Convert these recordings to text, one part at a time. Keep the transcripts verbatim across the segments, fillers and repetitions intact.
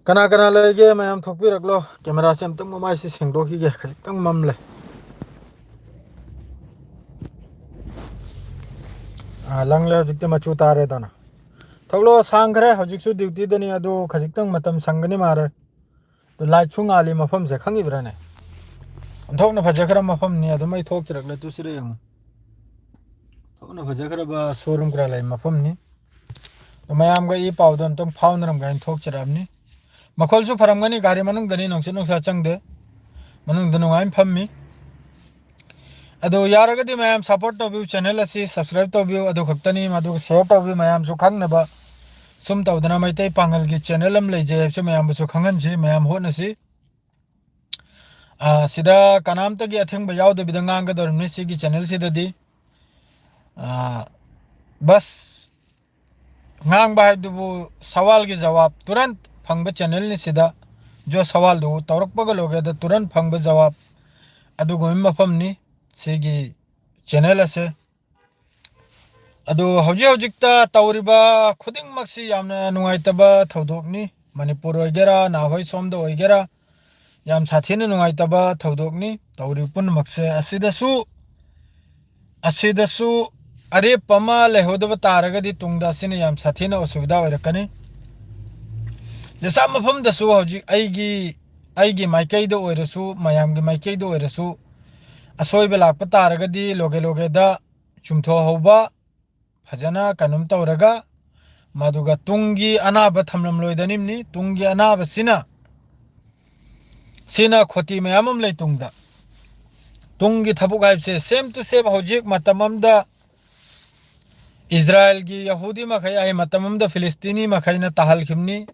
ꯀꯅꯥ ꯀꯅꯥ ꯂꯩꯒꯦ ꯃꯌꯥꯝ ꯊꯣꯛꯄꯤꯔꯛꯂꯣ꯫ ꯀꯦꯃꯦꯔꯥꯁꯦ ꯑꯝꯇꯪ ꯃꯃꯥꯏꯁꯤ ꯁꯦꯡꯗꯣꯛꯈꯤꯒꯦ, ꯈꯖꯤꯛꯇꯪ ꯃꯝꯂꯦ꯫ ꯑꯥ, ꯂꯪꯂꯦ, ꯍꯧꯖꯤꯛꯇꯤ ꯃꯆꯨ ꯇꯥꯔꯦꯗꯅ꯫ ꯊꯣꯛꯂꯛꯑꯣ, ꯁꯥꯡꯈ꯭ꯔꯦ, ꯍꯧꯖꯤꯛꯁꯨ ꯗ꯭ꯌꯨꯇꯤꯗꯅꯤ, ꯑꯗꯨ ꯈꯖꯤꯛꯇꯪ ꯃꯇꯝ ꯁꯪꯒꯅꯤ ꯃꯥꯔꯦ꯫ ꯑꯗꯨ ꯂꯥꯏꯠꯁꯨ ꯉꯥꯜꯂꯤ ꯃꯐꯝꯁꯦ, ꯈꯪꯉꯤꯕ꯭ꯔꯥꯅꯦ? ꯑꯣꯟꯊꯣꯛꯅ ꯐꯖꯈ꯭ꯔ ꯃꯐꯝꯅꯤ, ꯑꯗꯨꯝ ꯑꯩ ꯊꯣꯛꯆꯔꯛꯂꯦ, ꯇꯨ ꯁꯤꯗ ꯌꯦꯡꯉꯨ꯫ ꯑꯣꯟꯊꯣꯛꯅ ꯐꯖꯈ꯭ꯔꯕ ꯁꯣꯔꯨꯝ ꯀꯌꯥ ꯂꯩ ꯃꯐꯝꯅꯤ꯫ ꯑꯗꯨ ꯃꯌꯥꯝꯒ ꯏ ꯄꯥꯎꯗꯣ ꯑꯝꯇꯪ ꯐꯥꯎꯅꯔꯝꯒꯦ ꯍꯥꯏꯅ ꯊꯣꯛꯆꯔꯛꯑꯕꯅꯤ꯫ ꯃꯈꯣꯜꯁꯨ ꯐꯔꯝꯒꯅꯤ, ꯒꯥꯔꯤ ꯃꯅꯨꯡꯗꯅꯤ, ꯅꯨꯡꯁꯤꯠ ꯅꯨꯡꯁꯥ ꯆꯪꯗꯦ, ꯃꯅꯨꯡꯗ ꯅꯨꯡꯉꯥꯏꯅ ꯐꯝꯃꯤ꯫ ꯑꯗꯣ ꯌꯥꯔꯒꯗꯤ ꯃꯌꯥꯝ support ꯇꯧꯕꯤꯌꯨ, channel ꯑꯁꯤ subscribe ꯇꯧꯕꯤꯌꯨ, ꯑꯗꯨ ꯈꯛꯇꯅꯤ, ꯃꯗꯨꯒ share ꯇꯧꯕꯤꯌꯨ, ꯃꯌꯥꯝꯁꯨ ꯈꯪꯅꯕ꯫ ꯁꯨꯝ ꯇꯧꯗꯅ ꯃꯩꯇꯩ ꯄꯥꯉꯜꯒꯤ channel ꯑꯃ ꯂꯩꯖꯩ ꯍꯥꯏꯕꯁꯤ ꯃꯌꯥꯝꯕꯨꯁꯨ ꯈꯪꯍꯟꯁꯤ, ꯃꯌꯥꯝ ꯍꯣꯠꯅꯁꯤ꯫ ꯑꯥ, ꯁꯤꯗ ꯀꯅꯥꯝꯇꯒꯤ ꯑꯊꯤꯡꯕ ꯌꯥꯎꯗꯕꯤꯗ ꯉꯥꯡꯒꯗꯧꯔꯤꯕꯅꯤ ꯁꯤꯒꯤ channel ꯁꯤꯗꯗꯤ꯫ ꯑꯥ, ꯕꯁ ꯉꯥꯡꯕ ꯍꯥꯏꯕꯗꯨꯕꯨ ꯁꯋꯥꯜꯒꯤ ꯖꯋꯥꯕ ꯇꯨꯔꯟ ꯐꯪꯕ channel ꯅꯤ ꯁꯤꯗ꯫ ꯖꯣ ꯁꯋꯥꯜꯗꯨ ꯇꯧꯔꯛꯄꯒ ꯂꯣꯏꯒꯦꯗ ꯇꯨꯔꯟ ꯐꯪꯕ ꯖꯋꯥꯕ ꯑꯗꯨꯒꯨꯝꯕ ꯃꯐꯝꯅꯤ ꯁꯤꯒꯤ channel ꯑꯁꯦ꯫ ꯑꯗꯨ ꯍꯧꯖꯤꯛ ꯍꯧꯖꯤꯛꯇ ꯇꯧꯔꯤꯕ ꯈꯨꯗꯤꯡꯃꯛꯁꯤ ꯌꯥꯝꯅ ꯅꯨꯡꯉꯥꯏꯇꯕ ꯊꯧꯗꯣꯛꯅꯤ꯫ ꯃꯅꯤꯄꯨꯔ ꯑꯣꯏꯒꯦꯔꯥ, ꯅꯍꯥꯟꯋꯥꯏ ꯁꯣꯝꯗ ꯑꯣꯏꯒꯦꯔꯥ, ꯌꯥꯝ ꯁꯥꯊꯤꯅ ꯅꯨꯡꯉꯥꯏꯇꯕ ꯊꯧꯗꯣꯛꯅꯤ ꯇꯧꯔꯤꯕ ꯄꯨꯝꯅꯃꯛꯁꯦ꯫ ꯑꯁꯤꯗꯁꯨ, ꯑꯁꯤꯗꯁꯨ ꯑꯔꯦꯞꯄ ꯑꯃ ꯂꯩꯍꯧꯗꯕ ꯇꯥꯔꯒꯗꯤ ꯇꯨꯡꯗ ꯑꯁꯤꯅ ꯌꯥꯝ ꯁꯥꯊꯤꯅ ꯑꯁꯨꯕꯤꯙꯥ ꯑꯣꯏꯔꯛꯀꯅꯤ꯫ ꯖꯤꯁꯥ ꯃꯐꯝꯗꯁꯨ ꯍꯧꯖꯤꯛ ꯑꯩꯒꯤ, ꯑꯩꯒꯤ ꯃꯥꯏꯀꯩꯗ ꯑꯣꯏꯔꯁꯨ, ꯃꯌꯥꯝꯒꯤ ꯃꯥꯏꯀꯩꯗ ꯑꯣꯏꯔꯁꯨ, ꯑꯁꯣꯏꯕ ꯂꯥꯛꯄ ꯇꯥꯔꯒꯗꯤ ꯂꯣꯒꯦ ꯂꯣꯒꯦꯗ ꯆꯨꯝꯊꯣꯛꯍꯧꯕ, ꯐꯖꯅ ꯀꯩꯅꯣꯝ ꯇꯧꯔꯒ, ꯃꯗꯨꯒ ꯇꯨꯡꯒꯤ ꯑꯅꯥꯕ ꯊꯝꯂꯝꯂꯣꯏꯗꯅꯤꯝꯅꯤ꯫ ꯇꯨꯡꯒꯤ ꯑꯅꯥꯕꯁꯤꯅ, ꯁꯤꯅ ꯈꯣꯇꯤ ꯃꯌꯥꯝ ꯑꯃ ꯂꯩ ꯇꯨꯡꯗ꯫ ꯇꯨꯡꯒꯤ ꯊꯕꯛ ꯍꯥꯏꯕꯁꯦ same to same ꯍꯧꯖꯤꯛ ꯃꯇꯝ ꯑꯃꯗ ꯏꯖꯔꯥꯏꯜꯒꯤ ꯌꯍꯨꯗꯤ ꯃꯈꯩ ꯍꯥꯏ, ꯃꯇꯝ ꯑꯃꯗ ꯐꯤꯂꯤꯁꯇꯤꯅꯤ ꯃꯈꯩꯅ ꯇꯥꯍꯟꯈꯤꯕꯅꯤ꯫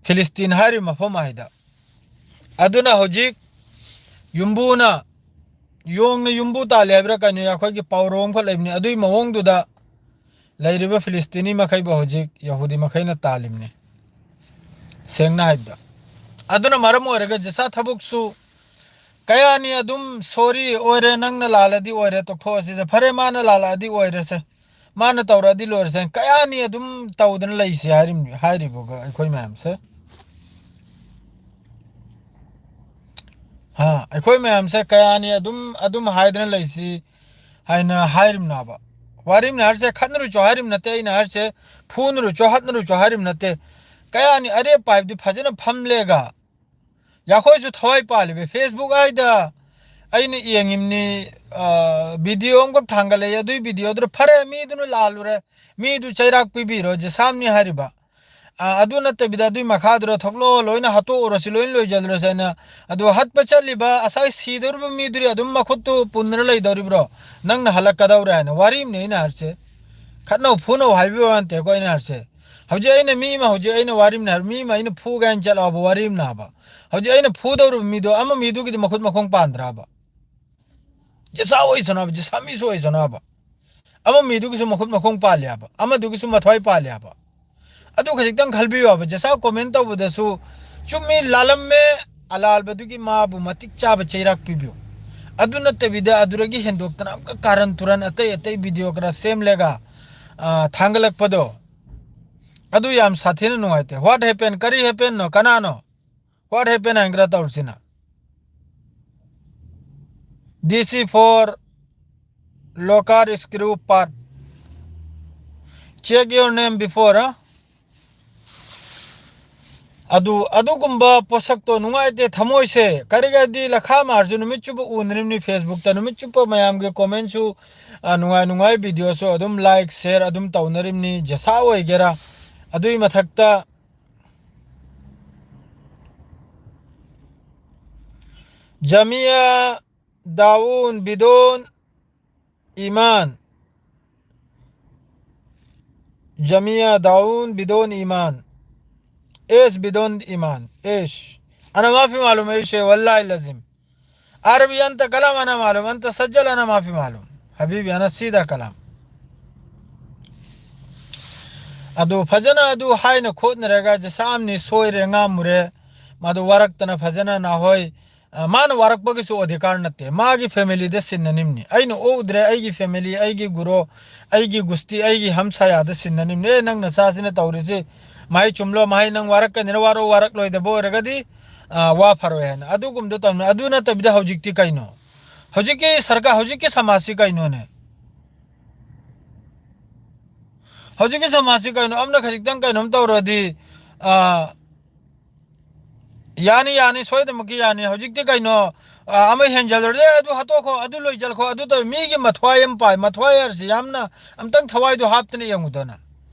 ꯐꯤꯂꯤꯁꯇꯤꯟ ꯍꯥꯏꯔꯤꯕ ꯃꯐꯝ ꯍꯥꯏꯗ꯫ ꯑꯗꯨꯅ ꯍꯧꯖꯤꯛ ꯌꯨꯝꯕꯨꯅ, ꯌꯣꯡꯅ ꯌꯨꯝꯕꯨ ꯇꯥꯜꯂꯤ ꯍꯥꯏꯕ꯭ꯔꯥ ꯀꯩꯅꯣ, ꯑꯩꯈꯣꯏꯒꯤ ꯄꯥꯎꯔꯧ ꯑꯃꯈꯛ ꯂꯩꯕꯅꯤ, ꯑꯗꯨꯒꯤ ꯃꯑꯣꯡꯗꯨꯗ ꯂꯩꯔꯤꯕ ꯐꯤꯂꯤꯁꯇꯤꯅꯤ ꯃꯈꯩꯕꯨ ꯍꯧꯖꯤꯛ ꯌꯍꯨꯗꯤ ꯃꯈꯩꯅ ꯇꯥꯜꯂꯤꯕꯅꯤ, ꯁꯦꯡꯅ ꯍꯥꯏꯕꯗ꯫ ꯑꯗꯨꯅ ꯃꯔꯝ ꯑꯣꯏꯔꯒ ꯖꯤꯁꯥ ꯊꯕꯛꯁꯨ ꯀꯌꯥꯅꯤ ꯑꯗꯨꯝ sorry ꯑꯣꯏꯔꯦ, ꯅꯪꯅ ꯂꯥꯜꯂꯗꯤ ꯑꯣꯏꯔꯦ, ꯇꯣꯛꯊꯣꯛꯑꯁꯤꯁꯦ, ꯐꯔꯦ ꯃꯥꯅ ꯂꯥꯜꯂꯛꯑꯗꯤ ꯑꯣꯏꯔꯁꯦ, ꯃꯥꯅ ꯇꯧꯔꯛꯑꯗꯤ ꯂꯣꯏꯔꯁꯦ꯫ ꯀꯌꯥꯅꯤ ꯑꯗꯨꯝ ꯇꯧꯗꯅ ꯂꯩꯁꯤ ꯍꯥꯏꯔꯤꯕ ꯑꯩꯈꯣꯏ ꯃꯌꯥꯝꯁꯦ? ꯍꯥ, ꯑꯩꯈꯣꯏ ꯃꯌꯥꯝꯁꯦ ꯀꯌꯥꯅꯤ ꯑꯗꯨꯝ ꯑꯗꯨꯝ ꯍꯥꯏꯗꯅ ꯂꯩꯁꯤ ꯍꯥꯏꯅ ꯍꯥꯏꯔꯤꯕꯅꯕ? ꯋꯥꯔꯤꯝꯅ ꯍꯥꯏꯔꯤꯁꯦ ꯈꯠꯅꯔꯨꯆꯣ ꯍꯥꯏꯔꯤꯕ ꯅꯠꯇꯦ, ꯑꯩꯅ ꯍꯥꯏꯔꯤꯁꯦ ꯐꯨꯅꯔꯨꯆꯣ ꯍꯠꯅꯔꯨꯆꯣ ꯍꯥꯏꯔꯤꯕ ꯅꯠꯇꯦ꯫ ꯀꯌꯥꯅꯤ ꯑꯔꯦꯞꯄ ꯍꯥꯏꯕꯗꯤ ꯐꯖꯅ ꯐꯝꯂꯦꯒ꯫ ꯌꯥꯈꯣꯏꯁꯨ ꯊꯋꯥꯏ ꯄꯥꯜꯂꯤꯕ ꯐꯦꯁꯕꯨꯛ ꯍꯥꯏꯗ ꯑꯩꯅ ꯌꯦꯡꯉꯤꯕꯅꯤ꯫ ꯚꯤꯗꯤꯑꯣ ꯑꯃꯈꯛ ꯊꯥꯡꯒꯠꯂꯛꯏ꯫ ꯑꯗꯨꯏ ꯚꯤꯗꯤꯑꯣꯗꯨꯗ ꯐꯔꯦ, ꯃꯤꯗꯨꯅ ꯂꯥꯜꯂꯨꯔꯦ, ꯃꯤꯗꯨ ꯆꯩꯔꯥꯛ ꯄꯤꯕꯤꯔꯣ, ꯖꯦꯁꯥꯝꯅꯤ ꯍꯥꯏꯔꯤꯕ꯫ ꯑꯗꯨ ꯅꯠꯇꯕꯤꯗ ꯑꯗꯨꯏ ꯃꯈꯥꯗꯨꯗ ꯊꯣꯛꯂꯛꯑꯣ, ꯂꯣꯏꯅ ꯍꯥꯠꯇꯣꯛꯎꯔꯁꯤ, ꯂꯣꯏꯅ ꯂꯣꯏꯁꯤꯜꯂꯨꯔꯁꯤ ꯍꯥꯏꯅ꯫ ꯑꯗꯨ ꯍꯠꯄ ꯆꯠꯂꯤꯕ ꯉꯁꯥꯏ ꯁꯤꯗꯧꯔꯤꯕ ꯃꯤꯗꯨꯗꯤ ꯑꯗꯨꯝ ꯃꯈꯨꯠꯇꯨ ꯄꯨꯟꯗꯅ ꯂꯩꯗꯧꯔꯤꯕ꯭ꯔꯣ? ꯅꯪꯅ ꯍꯜꯂꯛꯀꯗꯧꯔꯦ ꯍꯥꯏꯅ ꯋꯥꯔꯤꯝꯅꯦ ꯑꯩꯅ ꯍꯥꯏꯔꯤꯁꯦ꯫ ꯈꯠꯅꯧ ꯐꯨꯅꯧ ꯍꯥꯏꯕꯤꯕ ꯋꯥ ꯅꯠꯇꯦꯀꯣ ꯑꯩꯅ ꯍꯥꯏꯔꯤꯁꯦ꯫ ꯍꯧꯖꯤꯛ ꯑꯩꯅ ꯃꯤ ꯑꯃ, ꯍꯧꯖꯤꯛ ꯑꯩꯅ ꯋꯥꯔꯤꯝꯅꯦ ꯍꯥꯏꯕ, ꯃꯤ ꯑꯃ ꯑꯩꯅ ꯐꯨꯒꯦ ꯍꯥꯏꯅ ꯆꯠꯂꯛꯑꯕ ꯋꯥꯔꯤꯝꯅꯦ ꯍꯥꯏꯕ꯫ ꯍꯧꯖꯤꯛ ꯑꯩꯅ ꯐꯨꯗꯧꯔꯤꯕ ꯃꯤꯗꯣ ꯑꯃ ꯃꯤꯗꯨꯒꯤꯗꯤ ꯃꯈꯨꯠ ꯃꯈꯣꯡ ꯄꯥꯟꯗ꯭ꯔꯕ? ꯖꯦꯁꯥ ꯑꯣꯏꯁꯅꯨ ꯍꯥꯏꯕ, ꯖꯦꯁꯥ ꯃꯤꯁꯨ ꯑꯣꯏꯁꯅꯨ ꯍꯥꯏꯕ꯫ ꯑꯃ ꯃꯤꯗꯨꯒꯤꯁꯨ ꯃꯈꯨꯠ ꯃꯈꯣꯡ ꯄꯥꯜꯂꯤ ꯍꯥꯏꯕ, ꯑꯃꯗꯨꯒꯤꯁꯨ ꯃꯊ꯭ꯋꯥꯏ ꯄꯥꯜꯂꯤ ꯍꯥꯏꯕ꯫ ꯑꯗꯨ ꯈꯖꯤꯛꯇꯪ ꯈꯜꯕꯤꯌꯨ ꯍꯥꯏꯕ꯫ ꯖꯦꯁꯥ ꯀꯣꯃꯦꯟ ꯇꯧꯕꯗꯁꯨ ꯆꯨꯝꯃꯤ, ꯂꯥꯜꯂꯝꯃꯦ, ꯑꯂꯥꯜꯕꯗꯨꯒꯤ ꯃꯥꯕꯨ ꯃꯇꯤꯛ ꯆꯥꯕ ꯆꯩꯔꯥꯛ ꯄꯤꯕꯤꯌꯨ꯫ ꯑꯗꯨ ꯅꯠꯇꯕꯤꯗ ꯑꯗꯨꯗꯒꯤ ꯍꯦꯟꯗꯣꯛꯇꯅ ꯑꯃꯨꯛꯀ ꯀꯥꯔꯟ ꯇꯨꯔꯟ ꯑꯇꯩ ꯑꯇꯩ ꯚꯤꯗꯤꯑꯣ ꯈꯔ ꯁꯦꯝꯂꯒ, ꯑ, ꯊꯥꯡꯒꯠꯂꯛꯄꯗꯣ, ꯑꯗꯨ ꯌꯥꯝ ꯁꯥꯊꯤꯅ ꯅꯨꯡꯉꯥꯏꯇꯦ꯫ What happened? ꯀꯔꯤ ꯍꯦꯄꯦꯟꯅꯣ? ꯀꯅꯥꯅꯣ? What happened ꯍꯥꯏꯅ ꯈꯔ ꯇꯧꯔꯤꯁꯤꯅ? D C four locker screw part. Check your name before, ꯍꯥ? ꯑꯗꯨ, ꯑꯗꯨꯒꯨꯝꯕ ꯄꯣꯠꯁꯛꯇꯣ ꯅꯨꯡꯉꯥꯏꯇꯦ ꯊꯃꯣꯏꯁꯦ꯫ ꯀꯔꯤꯒꯤꯗꯤ ꯂꯈꯥ ꯃꯥꯔꯁꯨ ꯅꯨꯃꯤꯠ ꯆꯨꯞꯄ ꯎꯅꯔꯤꯕꯅꯤ ꯐꯦꯁꯕꯨꯛꯇ, ꯅꯨꯃꯤꯠ ꯆꯨꯞꯄ ꯃꯌꯥꯝꯒꯤ ꯀꯣꯃꯦꯟꯁꯨ, ꯑ, ꯅꯨꯡꯉꯥꯏ ꯅꯨꯡꯉꯥꯏ ꯚꯤꯗꯤꯑꯣꯁꯨ ꯑꯗꯨꯝ ꯂꯥꯏꯛ, ꯁꯤꯌꯔ ꯑꯗꯨꯝ ꯇꯧꯅꯔꯤꯕꯅꯤ, ꯖꯦꯁꯥ ꯑꯣꯏꯒꯦꯔꯥ꯫ ꯑꯗꯨꯒꯤ ꯃꯊꯛꯇ ꯖꯃꯤꯌꯥ ꯗꯥꯎꯟ ꯕꯤꯗꯣꯟ ꯏꯃꯥꯟ꯫ ꯖꯃꯤꯌꯥ ꯗꯥꯎꯟ ꯕꯤꯗꯣꯟ ꯏꯃꯥꯟ꯫ ايش بدون ايمان؟ ايش؟ انا ما في معلوم ايش هي والله العظيم. عربي انت كلام انا معلوم، انت سجل انا ما في معلوم. حبيبي انا سيدا كلام. ꯑꯗꯨ ꯐꯖꯅ ꯑꯗꯨ ꯍꯥꯏꯅ ꯈꯣꯠꯅꯔꯒ ꯖꯁꯥꯝꯅꯤ ꯁꯣꯏꯔꯦ ꯉꯥꯝꯃꯨꯔꯦ꯫ ꯃꯗꯨ ꯋꯥꯔꯛꯇꯅ ꯐꯖꯅ ꯅꯍꯣꯏ ꯑ, ꯃꯥꯅ ꯋꯥꯔꯛꯄꯒꯤꯁꯨ ꯑꯣꯙꯤꯀꯥꯔ ꯅꯠꯇꯦ, ꯃꯥꯒꯤ ꯐꯦꯃꯤꯂꯤꯗ ꯁꯤꯟꯅꯅꯤꯡꯅꯤ꯫ ꯑꯩꯅ ꯑꯣꯛꯎꯗ꯭ꯔꯦ, ꯑꯩꯒꯤ ꯐꯦꯃꯤꯂꯤ, ꯑꯩꯒꯤ ꯒꯨꯔꯣ, ꯑꯩꯒꯤ ꯒꯨꯁꯇꯤ, ꯑꯩꯒꯤ ꯍꯝꯁꯥꯌꯥꯗ ꯁꯤꯟꯅꯅꯤꯡꯅꯤ꯫ "ꯑꯦ, ꯅꯪ ꯅꯆꯥꯁꯤꯅ ꯇꯧꯔꯤꯁꯤ ꯃꯍꯩ ꯆꯨꯝꯂꯣ, ꯃꯍꯩ ꯅꯪ ꯋꯥꯔꯛꯀꯅꯤꯅ ꯋꯥꯔꯛꯑꯣ, ꯋꯥꯔꯛꯂꯣꯏꯗꯕ ꯑꯣꯏꯔꯒꯗꯤ, ꯑ, ꯋꯥ ꯐꯔꯣꯏ" ꯍꯥꯏꯅ꯫ ꯑꯗꯨꯒꯨꯝꯕꯗꯣ ꯇꯧꯅꯤ꯫ ꯑꯗꯨ ꯅꯠꯇꯕꯤꯗ ꯍꯧꯖꯤꯛꯇꯤ ꯀꯩꯅꯣ? ꯍꯧꯖꯤꯛꯀꯤ ꯁꯔꯀꯥꯔ, ꯍꯧꯖꯤꯛꯀꯤ ꯁꯃꯥꯖꯁꯤ ꯀꯩꯅꯣꯅꯦ? ꯍꯧꯖꯤꯛꯀꯤ ꯁꯃꯥꯖꯁꯤ ꯀꯩꯅꯣ? ꯑꯃꯅ ꯈꯖꯤꯛꯇꯪ ꯀꯩꯅꯣꯝ ꯇꯧꯔꯗꯤ, ꯑ, ꯌꯥꯅꯤ, ꯌꯥꯅꯤ, ꯁꯣꯏꯗꯅꯃꯛꯀꯤ ꯌꯥꯅꯤ꯫ ꯍꯧꯖꯤꯛꯇꯤ ꯀꯩꯅꯣ, ꯑ, ꯑꯃ ꯍꯦꯟꯖꯜꯂꯨꯔꯗꯤ, "ꯑꯦ, ꯑꯗꯨ ꯍꯥꯠꯇꯣꯛꯈꯣ, ꯑꯗꯨ ꯂꯣꯏꯖꯜꯈꯣ, ꯑꯗꯨ ꯇꯧ", ꯃꯤꯒꯤ ꯃꯊ꯭ꯋꯥꯏ ꯑꯃ ꯄꯥꯏ꯫ ꯃꯊ꯭ꯋꯥꯏ ꯍꯥꯏꯔꯤꯁꯤ ꯌꯥꯝꯅ, ꯑꯝꯇꯪ ꯊꯋꯥꯏꯗꯣ ꯍꯥꯞꯇꯅ ꯌꯦꯡꯉꯨꯗꯅ꯫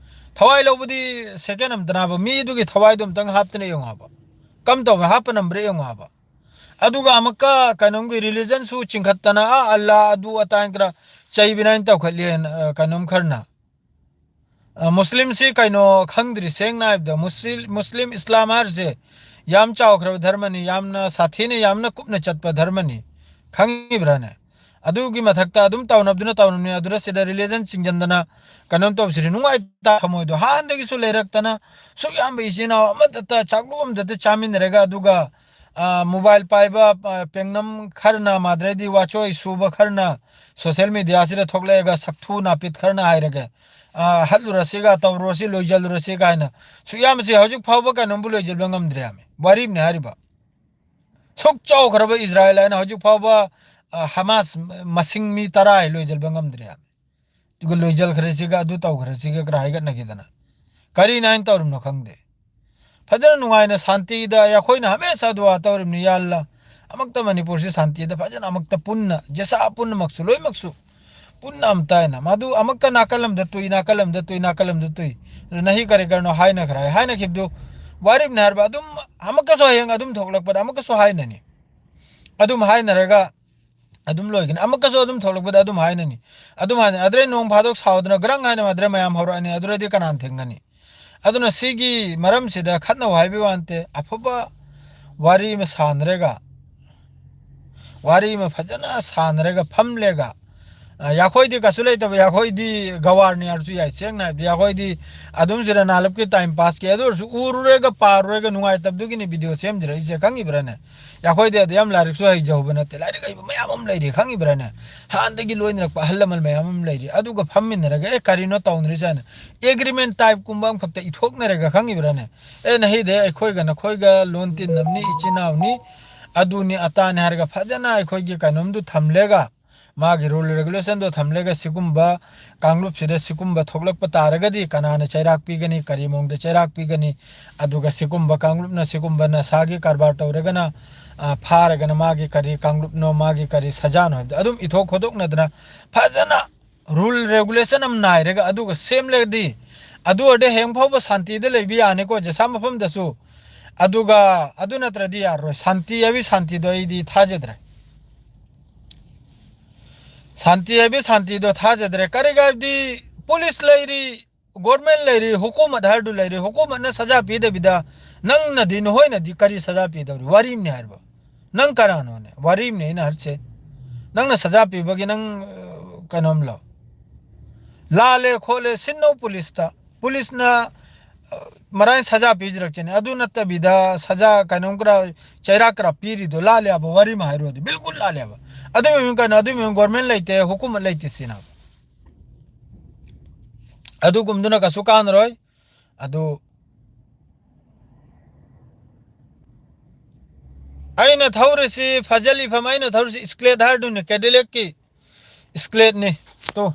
ꯊꯋꯥꯏ ꯂꯧꯕꯗꯤ ꯁꯦꯀꯦꯟ ꯑꯝꯇꯅꯥꯕ, ꯃꯤꯗꯨꯒꯤ ꯊꯋꯥꯏꯗꯣ ꯑꯝꯇꯪ ꯍꯥꯞꯇꯅ ꯌꯦꯡꯉꯨ ꯍꯥꯏꯕ꯫ ꯀꯝ ꯇꯧꯕꯅ ꯍꯥꯞꯄ ꯅꯝꯕ꯭ꯔꯥ ꯌꯦꯡꯉꯨ ꯍꯥꯏꯕ꯫ ꯑꯗꯨꯒ ꯑꯃꯨꯛꯀ ꯀꯩꯅꯣꯝꯒꯤ ꯔꯤꯂꯤꯖꯟꯁꯨ ꯆꯤꯡꯈꯠꯇꯅ, ꯑ, ꯑꯜꯂꯥ, ꯑꯗꯨ ꯑꯇꯥ ꯈꯔ ꯆꯩꯕꯤꯅ ꯇꯧꯈꯠꯂꯤ, ꯑ, ꯀꯩꯅꯣꯝ ꯈꯔꯅ꯫ ꯑ, ꯃꯨꯁꯂꯤꯝꯁꯤ ꯀꯩꯅꯣ ꯈꯪꯗ꯭ꯔꯤ, ꯁꯦꯡꯅ ꯍꯥꯏꯕꯗ꯫ ꯃꯨꯁꯂꯤꯝ, ꯃꯨꯁꯂꯤꯝ ꯏꯁꯂꯥꯝ ꯍꯥꯏꯔꯤꯁꯦ ꯌꯥꯝ ꯆꯥꯎꯈ꯭ꯔꯕ ꯙꯔꯃꯅꯤ, ꯌꯥꯝꯅ ꯁꯥꯊꯤꯅ, ꯌꯥꯝꯅ ꯀꯨꯞꯅ ꯆꯠꯄ ꯙꯔꯃꯅꯤ꯫ ꯈꯪꯉꯤꯕ꯭ꯔꯥꯅꯦ? ꯑꯗꯨꯒꯤ ꯃꯊꯛꯇ ꯑꯗꯨꯝ ꯇꯧꯅꯕꯗꯨꯅ ꯇꯧꯅꯕꯅꯤ, ꯑꯗꯨꯗ ꯁꯤꯗ ꯔꯤꯂꯤꯖꯟ ꯆꯤꯡꯁꯤꯟꯗꯅ ꯀꯩꯅꯣꯝ ꯇꯧꯕꯁꯤꯗꯤ ꯅꯨꯡꯉꯥꯏꯇ ꯊꯝꯃꯣꯏꯗꯣ꯫ ꯍꯥꯟꯅꯗꯒꯤꯁꯨ ꯂꯩꯔꯛꯇꯅ ꯁꯨꯛ ꯌꯥꯝꯕ ꯏꯆꯤꯟ ꯏꯅꯥꯎ ꯑꯃꯠꯇ ꯆꯥꯛꯂꯨ ꯑꯃꯗꯇ ꯆꯥꯃꯤꯟꯅꯔꯒ, ꯑꯗꯨꯒ, ꯑ, ꯃꯣꯕꯥꯏꯜ ꯄꯥꯏꯕ, ꯑ, ꯄꯦꯡꯅꯝ ꯈꯔꯅ, ꯃꯥꯗ꯭ꯔꯩꯗꯤ ꯋꯥꯆꯣꯏ ꯁꯨꯕ ꯈꯔꯅ ꯁꯣꯁꯦꯜ ꯃꯦꯗꯤꯌꯥꯁꯤꯗ ꯊꯣꯛꯂꯛꯑꯒ ꯁꯛꯊꯨ ꯅꯥꯄꯤꯠ ꯈꯔꯅ ꯍꯥꯏꯔꯒ, ꯑ, "ꯍꯠꯂꯨꯔꯁꯤꯒ, ꯇꯧꯔꯨꯔꯁꯤ, ꯂꯣꯏꯖꯜꯂꯨꯔꯁꯤ" ꯀꯥꯏꯅ꯫ ꯁꯨꯛ ꯌꯥꯝꯕꯁꯤ ꯍꯧꯖꯤꯛ ꯐꯥꯎꯕ ꯀꯩꯅꯣꯝꯕꯨ ꯂꯣꯏꯖꯤꯟꯕ ꯉꯝꯗ꯭ꯔꯦ ꯍꯥꯏꯃꯤ꯫ ꯋꯥꯔꯤꯕꯅꯤ ꯍꯥꯏꯔꯤꯕ꯫ ꯁꯨꯛ ꯆꯥꯎꯈ꯭ꯔꯕ ꯏꯖꯔꯥꯌꯦꯜ ꯍꯥꯏꯅ ꯍꯧꯖꯤꯛ ꯐꯥꯎꯕ, ꯑ, ꯍꯃꯥꯁ ꯃꯁꯤꯡ ꯃꯤ ꯇꯔꯥ ꯍꯦꯛ ꯂꯣꯏꯖꯤꯟꯕ ꯉꯝꯗ꯭ꯔꯦ ꯍꯥꯏꯃꯤ꯫ ꯑꯗꯨꯒ ꯂꯣꯏꯖꯤꯟꯈ꯭ꯔꯁꯤꯒ, ꯑꯗꯨ ꯇꯧꯈ꯭ꯔꯁꯤꯒ ꯈꯔ ꯍꯥꯏꯒꯠꯅꯈꯤꯗꯅ꯫ ꯀꯔꯤꯅꯣ ꯍꯥꯏꯅ ꯇꯧꯔꯤꯕꯅꯣ ꯈꯪꯗꯦ꯫ ꯐꯖꯅ ꯅꯨꯡꯉꯥꯏꯅ ꯁꯥꯟꯇꯤꯗ ꯑꯩꯈꯣꯏꯅ ꯍꯃꯦꯁꯥ ꯗꯨꯋꯥ ꯇꯧꯔꯤꯕꯅꯤ, "ꯌꯥ ꯑꯜꯂꯥ, ꯑꯃꯛꯇ ꯃꯅꯤꯄꯨꯔꯁꯤ ꯁꯥꯟꯇꯤꯗ ꯐꯖꯅ ꯑꯃꯛꯇ ꯄꯨꯟꯅ, ꯖꯦꯁꯥ ꯄꯨꯝꯅꯃꯛꯁꯨ, ꯂꯣꯏꯅꯃꯛꯁꯨ ꯄꯨꯟꯅ ꯑꯝꯇ" ꯍꯥꯏꯅ꯫ ꯃꯗꯨ ꯑꯃꯛꯀ ꯅꯥꯀꯜ ꯑꯃꯗ ꯇꯨꯏ, ꯅꯥꯀꯜ ꯑꯃꯗ ꯇꯨꯏ, ꯅꯥꯀꯜ ꯑꯃꯗ ꯇꯨꯏ꯫ ꯑꯗꯨ ꯅꯍꯤ ꯀꯔꯤ ꯀꯔꯤꯅꯣ ꯍꯥꯏꯅꯈ꯭ꯔꯦ꯫ ꯍꯥꯏꯅꯈꯤꯕꯗꯨ ꯋꯥꯔꯤꯕꯅꯤ ꯍꯥꯏꯔꯕ ꯑꯗꯨꯝ ꯑꯃꯛꯀꯁꯨ ꯍꯌꯦꯡ ꯑꯗꯨꯝ ꯊꯣꯛꯂꯛꯄꯗ ꯑꯃꯛꯀꯁꯨ ꯍꯥꯏꯅꯅꯤ꯫ ꯑꯗꯨꯝ ꯍꯥꯏꯅꯔꯒ ꯑꯗꯨꯝ ꯂꯣꯏꯒꯅꯤ꯫ ꯑꯃꯨꯛꯀꯁꯨ ꯑꯗꯨꯝ ꯊꯣꯛꯂꯛꯄꯗ ꯑꯗꯨꯝ ꯍꯥꯏꯅꯅꯤ꯫ ꯑꯗꯨꯝ ꯍꯥꯏꯅ, ꯑꯗꯨꯗꯩ ꯅꯣꯡ ꯐꯥꯗꯣꯛ ꯁꯥꯎꯗꯅ ꯒ꯭ꯔꯪ ꯍꯥꯏꯅ ꯃꯗꯨꯗ ꯃꯌꯥꯝ ꯍꯧꯔꯛꯑꯅꯤ꯫ ꯑꯗꯨꯗꯩꯗꯤ ꯀꯅꯥꯅ ꯊꯤꯡꯒꯅꯤ? ꯑꯗꯨꯅ ꯁꯤꯒꯤ ꯃꯔꯝꯁꯤꯗ ꯈꯠꯅꯧ ꯍꯥꯏꯕꯒꯤ ꯋꯥ ꯅꯠꯇꯦ꯫ ꯑꯐꯕ ꯋꯥꯔꯤ ꯑꯃ ꯁꯥꯟꯅꯔꯒ, ꯋꯥꯔꯤ ꯑꯃ ꯐꯖꯅ ꯁꯥꯟꯅꯔꯒ ꯐꯝꯂꯦꯒ, ꯑ, ꯌꯥꯈꯣꯏꯗꯤ ꯀꯩꯁꯨ ꯂꯩꯇꯕ, ꯌꯥꯈꯣꯏꯗꯤ ꯒꯋꯥꯔꯅꯤ ꯍꯥꯏꯔꯁꯨ ꯌꯥꯏ꯫ ꯁꯦꯡꯅ ꯍꯥꯏꯕꯗꯤ ꯌꯥꯈꯣꯏꯗꯤ ꯑꯗꯨꯝ ꯁꯤꯗ ꯅꯥꯜꯂꯞꯀꯤ time passꯀꯤ, ꯑꯗꯨ ꯑꯣꯏꯔꯁꯨ ꯎꯔꯨꯔꯦꯒ ꯄꯥꯔꯨꯔꯦꯒ ꯅꯨꯡꯉꯥꯏꯇꯕꯗꯨꯒꯤꯅꯤ video ꯁꯦꯝꯗ꯭ꯔꯛꯏꯁꯦ, ꯈꯪꯉꯤꯕ꯭ꯔꯥꯅꯦ? ꯌꯥꯈꯣꯏꯗꯤ ꯑꯗꯨ ꯌꯥꯝ ꯂꯥꯏꯔꯤꯛꯁꯨ ꯍꯩꯖꯍꯧꯕ ꯅꯠꯇꯦ, ꯂꯥꯏꯔꯤꯛ ꯍꯩꯕ ꯃꯌꯥꯝ ꯑꯃ ꯂꯩꯔꯤ, ꯈꯪꯉꯤꯕ꯭ꯔꯥꯅꯦ? ꯍꯥꯟꯅꯗꯒꯤ ꯂꯣꯏꯅꯔꯛꯄ ꯑꯍꯜ ꯂꯃꯟ ꯃꯌꯥꯝ ꯑꯃ ꯂꯩꯔꯤ, ꯑꯗꯨꯒ ꯐꯝꯃꯤꯟꯅꯔꯒ "ꯑꯦ, ꯀꯔꯤꯅꯣ ꯇꯧꯅꯔꯤꯁꯦ?" ꯍꯥꯏꯅ agreement typeꯀꯨꯝꯕ ꯑꯃꯈꯛꯇ ꯏꯊꯣꯛꯅꯔꯒ, ꯈꯪꯉꯤꯕ꯭ꯔꯥꯅꯦ? "ꯑꯦ, ꯅꯍꯤꯗꯦ, ꯑꯩꯈꯣꯏꯒ ꯅꯈꯣꯏꯒ ꯂꯣꯟ ꯇꯤꯟꯅꯕꯅꯤ, ꯏꯆꯤꯟ ꯏꯅꯥꯎꯅꯤ, ꯑꯗꯨꯅꯤ ꯑꯇꯥꯅꯤ" ꯍꯥꯏꯔꯒ ꯐꯖꯅ ꯑꯩꯈꯣꯏꯒꯤ ꯀꯩꯅꯣꯝꯗꯨ ꯊꯝꯂꯦꯒ, ꯃꯥꯒꯤ rule regulationꯗꯣ ꯊꯝꯂꯒ, ꯁꯤꯒꯨꯝꯕ ꯀꯥꯡꯂꯨꯞꯁꯤꯗ ꯁꯤꯒꯨꯝꯕ ꯊꯣꯛꯂꯛꯄ ꯇꯥꯔꯒꯗꯤ ꯀꯅꯥꯅ ꯆꯩꯔꯥꯛ ꯄꯤꯒꯅꯤ, ꯀꯔꯤ ꯃꯑꯣꯡꯗ ꯆꯩꯔꯥꯛ ꯄꯤꯒꯅꯤ, ꯑꯗꯨꯒ ꯁꯤꯒꯨꯝꯕ ꯀꯥꯡꯂꯨꯞꯅ ꯁꯤꯒꯨꯝꯕ ꯅꯁꯥꯒꯤ ꯀꯔꯕꯥꯔ ꯇꯧꯔꯒꯅ, ꯑ, ꯐꯥꯔꯒꯅ ꯃꯥꯒꯤ ꯀꯔꯤ ꯀꯥꯡꯂꯨꯞꯅꯣ, ꯃꯥꯒꯤ ꯀꯔꯤ ꯁꯖꯥꯅꯣ ꯍꯥꯏꯕꯗꯣ ꯑꯗꯨꯝ ꯏꯊꯣꯛ ꯈꯣꯠꯇꯣꯛꯅꯗꯅ ꯐꯖꯅ rule regulation ꯑꯃ ꯅꯥꯏꯔꯒ ꯑꯗꯨꯒ ꯁꯦꯝꯂꯒꯗꯤ, ꯑꯗꯨ ꯑꯣꯏꯔꯗꯤ ꯍꯌꯦꯡ ꯐꯥꯎꯕ ꯁꯥꯟꯇꯤꯗ ꯂꯩꯕ ꯌꯥꯅꯤꯀꯣ, ꯖꯁꯥ ꯃꯐꯝꯗꯁꯨ꯫ ꯑꯗꯨꯒ ꯑꯗꯨ ꯅꯠꯇ꯭ꯔꯗꯤ ꯌꯥꯔꯔꯣꯏ꯫ ꯁꯥꯟꯇꯤ ꯍꯥꯏꯕꯤ ꯁꯥꯟꯇꯤꯗꯣ ꯑꯩꯗꯤ ꯊꯥꯖꯗ꯭ꯔꯦ꯫ ꯁꯥꯟꯇꯤ ꯍꯥꯏꯕꯤ ꯁꯥꯟꯇꯤꯗꯣ ꯊꯥꯖꯗ꯭ꯔꯦ꯫ ꯀꯔꯤꯒꯤ ꯍꯥꯏꯕꯗꯤ ꯄꯨꯂꯤꯁ ꯂꯩꯔꯤ, ꯒꯣꯔꯃꯦꯟ ꯂꯩꯔꯤ, ꯍꯨꯀꯨꯃꯠ ꯍꯥꯏꯔꯗꯨ ꯂꯩꯔꯤ꯫ ꯍꯨꯀꯨꯃꯠꯅ ꯁꯖꯥ ꯄꯤꯗꯕꯤꯗ ꯅꯪꯅꯗꯤ, ꯅꯈꯣꯏꯅꯗꯤ ꯀꯔꯤ ꯁꯖꯥ ꯄꯤꯗꯧꯔꯤ? ꯋꯥꯔꯤꯝꯅꯦ ꯍꯥꯏꯔꯕ꯫ ꯅꯪ ꯀꯅꯥꯅꯣꯅꯦ? ꯋꯥꯔꯤꯝꯅꯦ ꯑꯩꯅ ꯍꯥꯏꯔꯤꯁꯦ꯫ ꯅꯪꯅ ꯁꯖꯥ ꯄꯤꯕꯒꯤ ꯅꯪ, ꯑ, ꯀꯩꯅꯣꯝꯂꯣ? ꯂꯥꯜꯂꯦ ꯈꯣꯠꯂꯦ ꯁꯤꯟꯅꯧ ꯄꯨꯂꯤꯁꯇ꯫ ꯄꯨꯂꯤꯁꯅ, ꯑ, ꯃꯔꯥꯏꯅ ꯁꯖꯥ ꯄꯤꯖꯔꯛꯆꯅꯤ꯫ ꯑꯗꯨ ꯅꯠꯇꯕꯤꯗ ꯁꯖꯥ ꯀꯩꯅꯣꯝ ꯈꯔ, ꯆꯩꯔꯥꯛ ꯈꯔ ꯄꯤꯔꯤꯗꯣ ꯂꯥꯜꯂꯦ ꯍꯥꯏꯕ ꯋꯥꯔꯤ ꯑꯃ ꯍꯥꯏꯔꯨꯔꯗꯤ꯫ ꯕꯤꯜꯀꯨꯜ ꯂꯥꯜꯂꯦ ꯍꯥꯏꯕ꯫ ꯑꯗꯨꯒꯤ ꯃꯃꯤꯡ ꯀꯩꯅꯣ, ꯑꯗꯨꯒꯤ ꯃꯃꯤꯡ ꯒꯣꯔꯃꯦꯟ ꯂꯩꯇꯦ, ꯍꯨꯀꯨꯃꯠ ꯂꯩꯇꯦ ꯁꯤꯅ꯫ ꯑꯗꯨꯒꯨꯝꯗꯨꯅ ꯀꯩꯁꯨ ꯀꯥꯟꯅꯔꯣꯏ꯫ ꯑꯗꯨ ꯑꯩꯅ ꯊꯧꯔꯤꯁꯤ ꯐꯖꯂꯤꯐꯝ, ꯑꯩꯅ ꯊꯧꯔꯤꯁꯤ Escalade ꯍꯥꯏꯗꯨꯅꯤ, Cadillacꯀꯤ Escaladeꯅꯤ꯫ ꯇꯣ,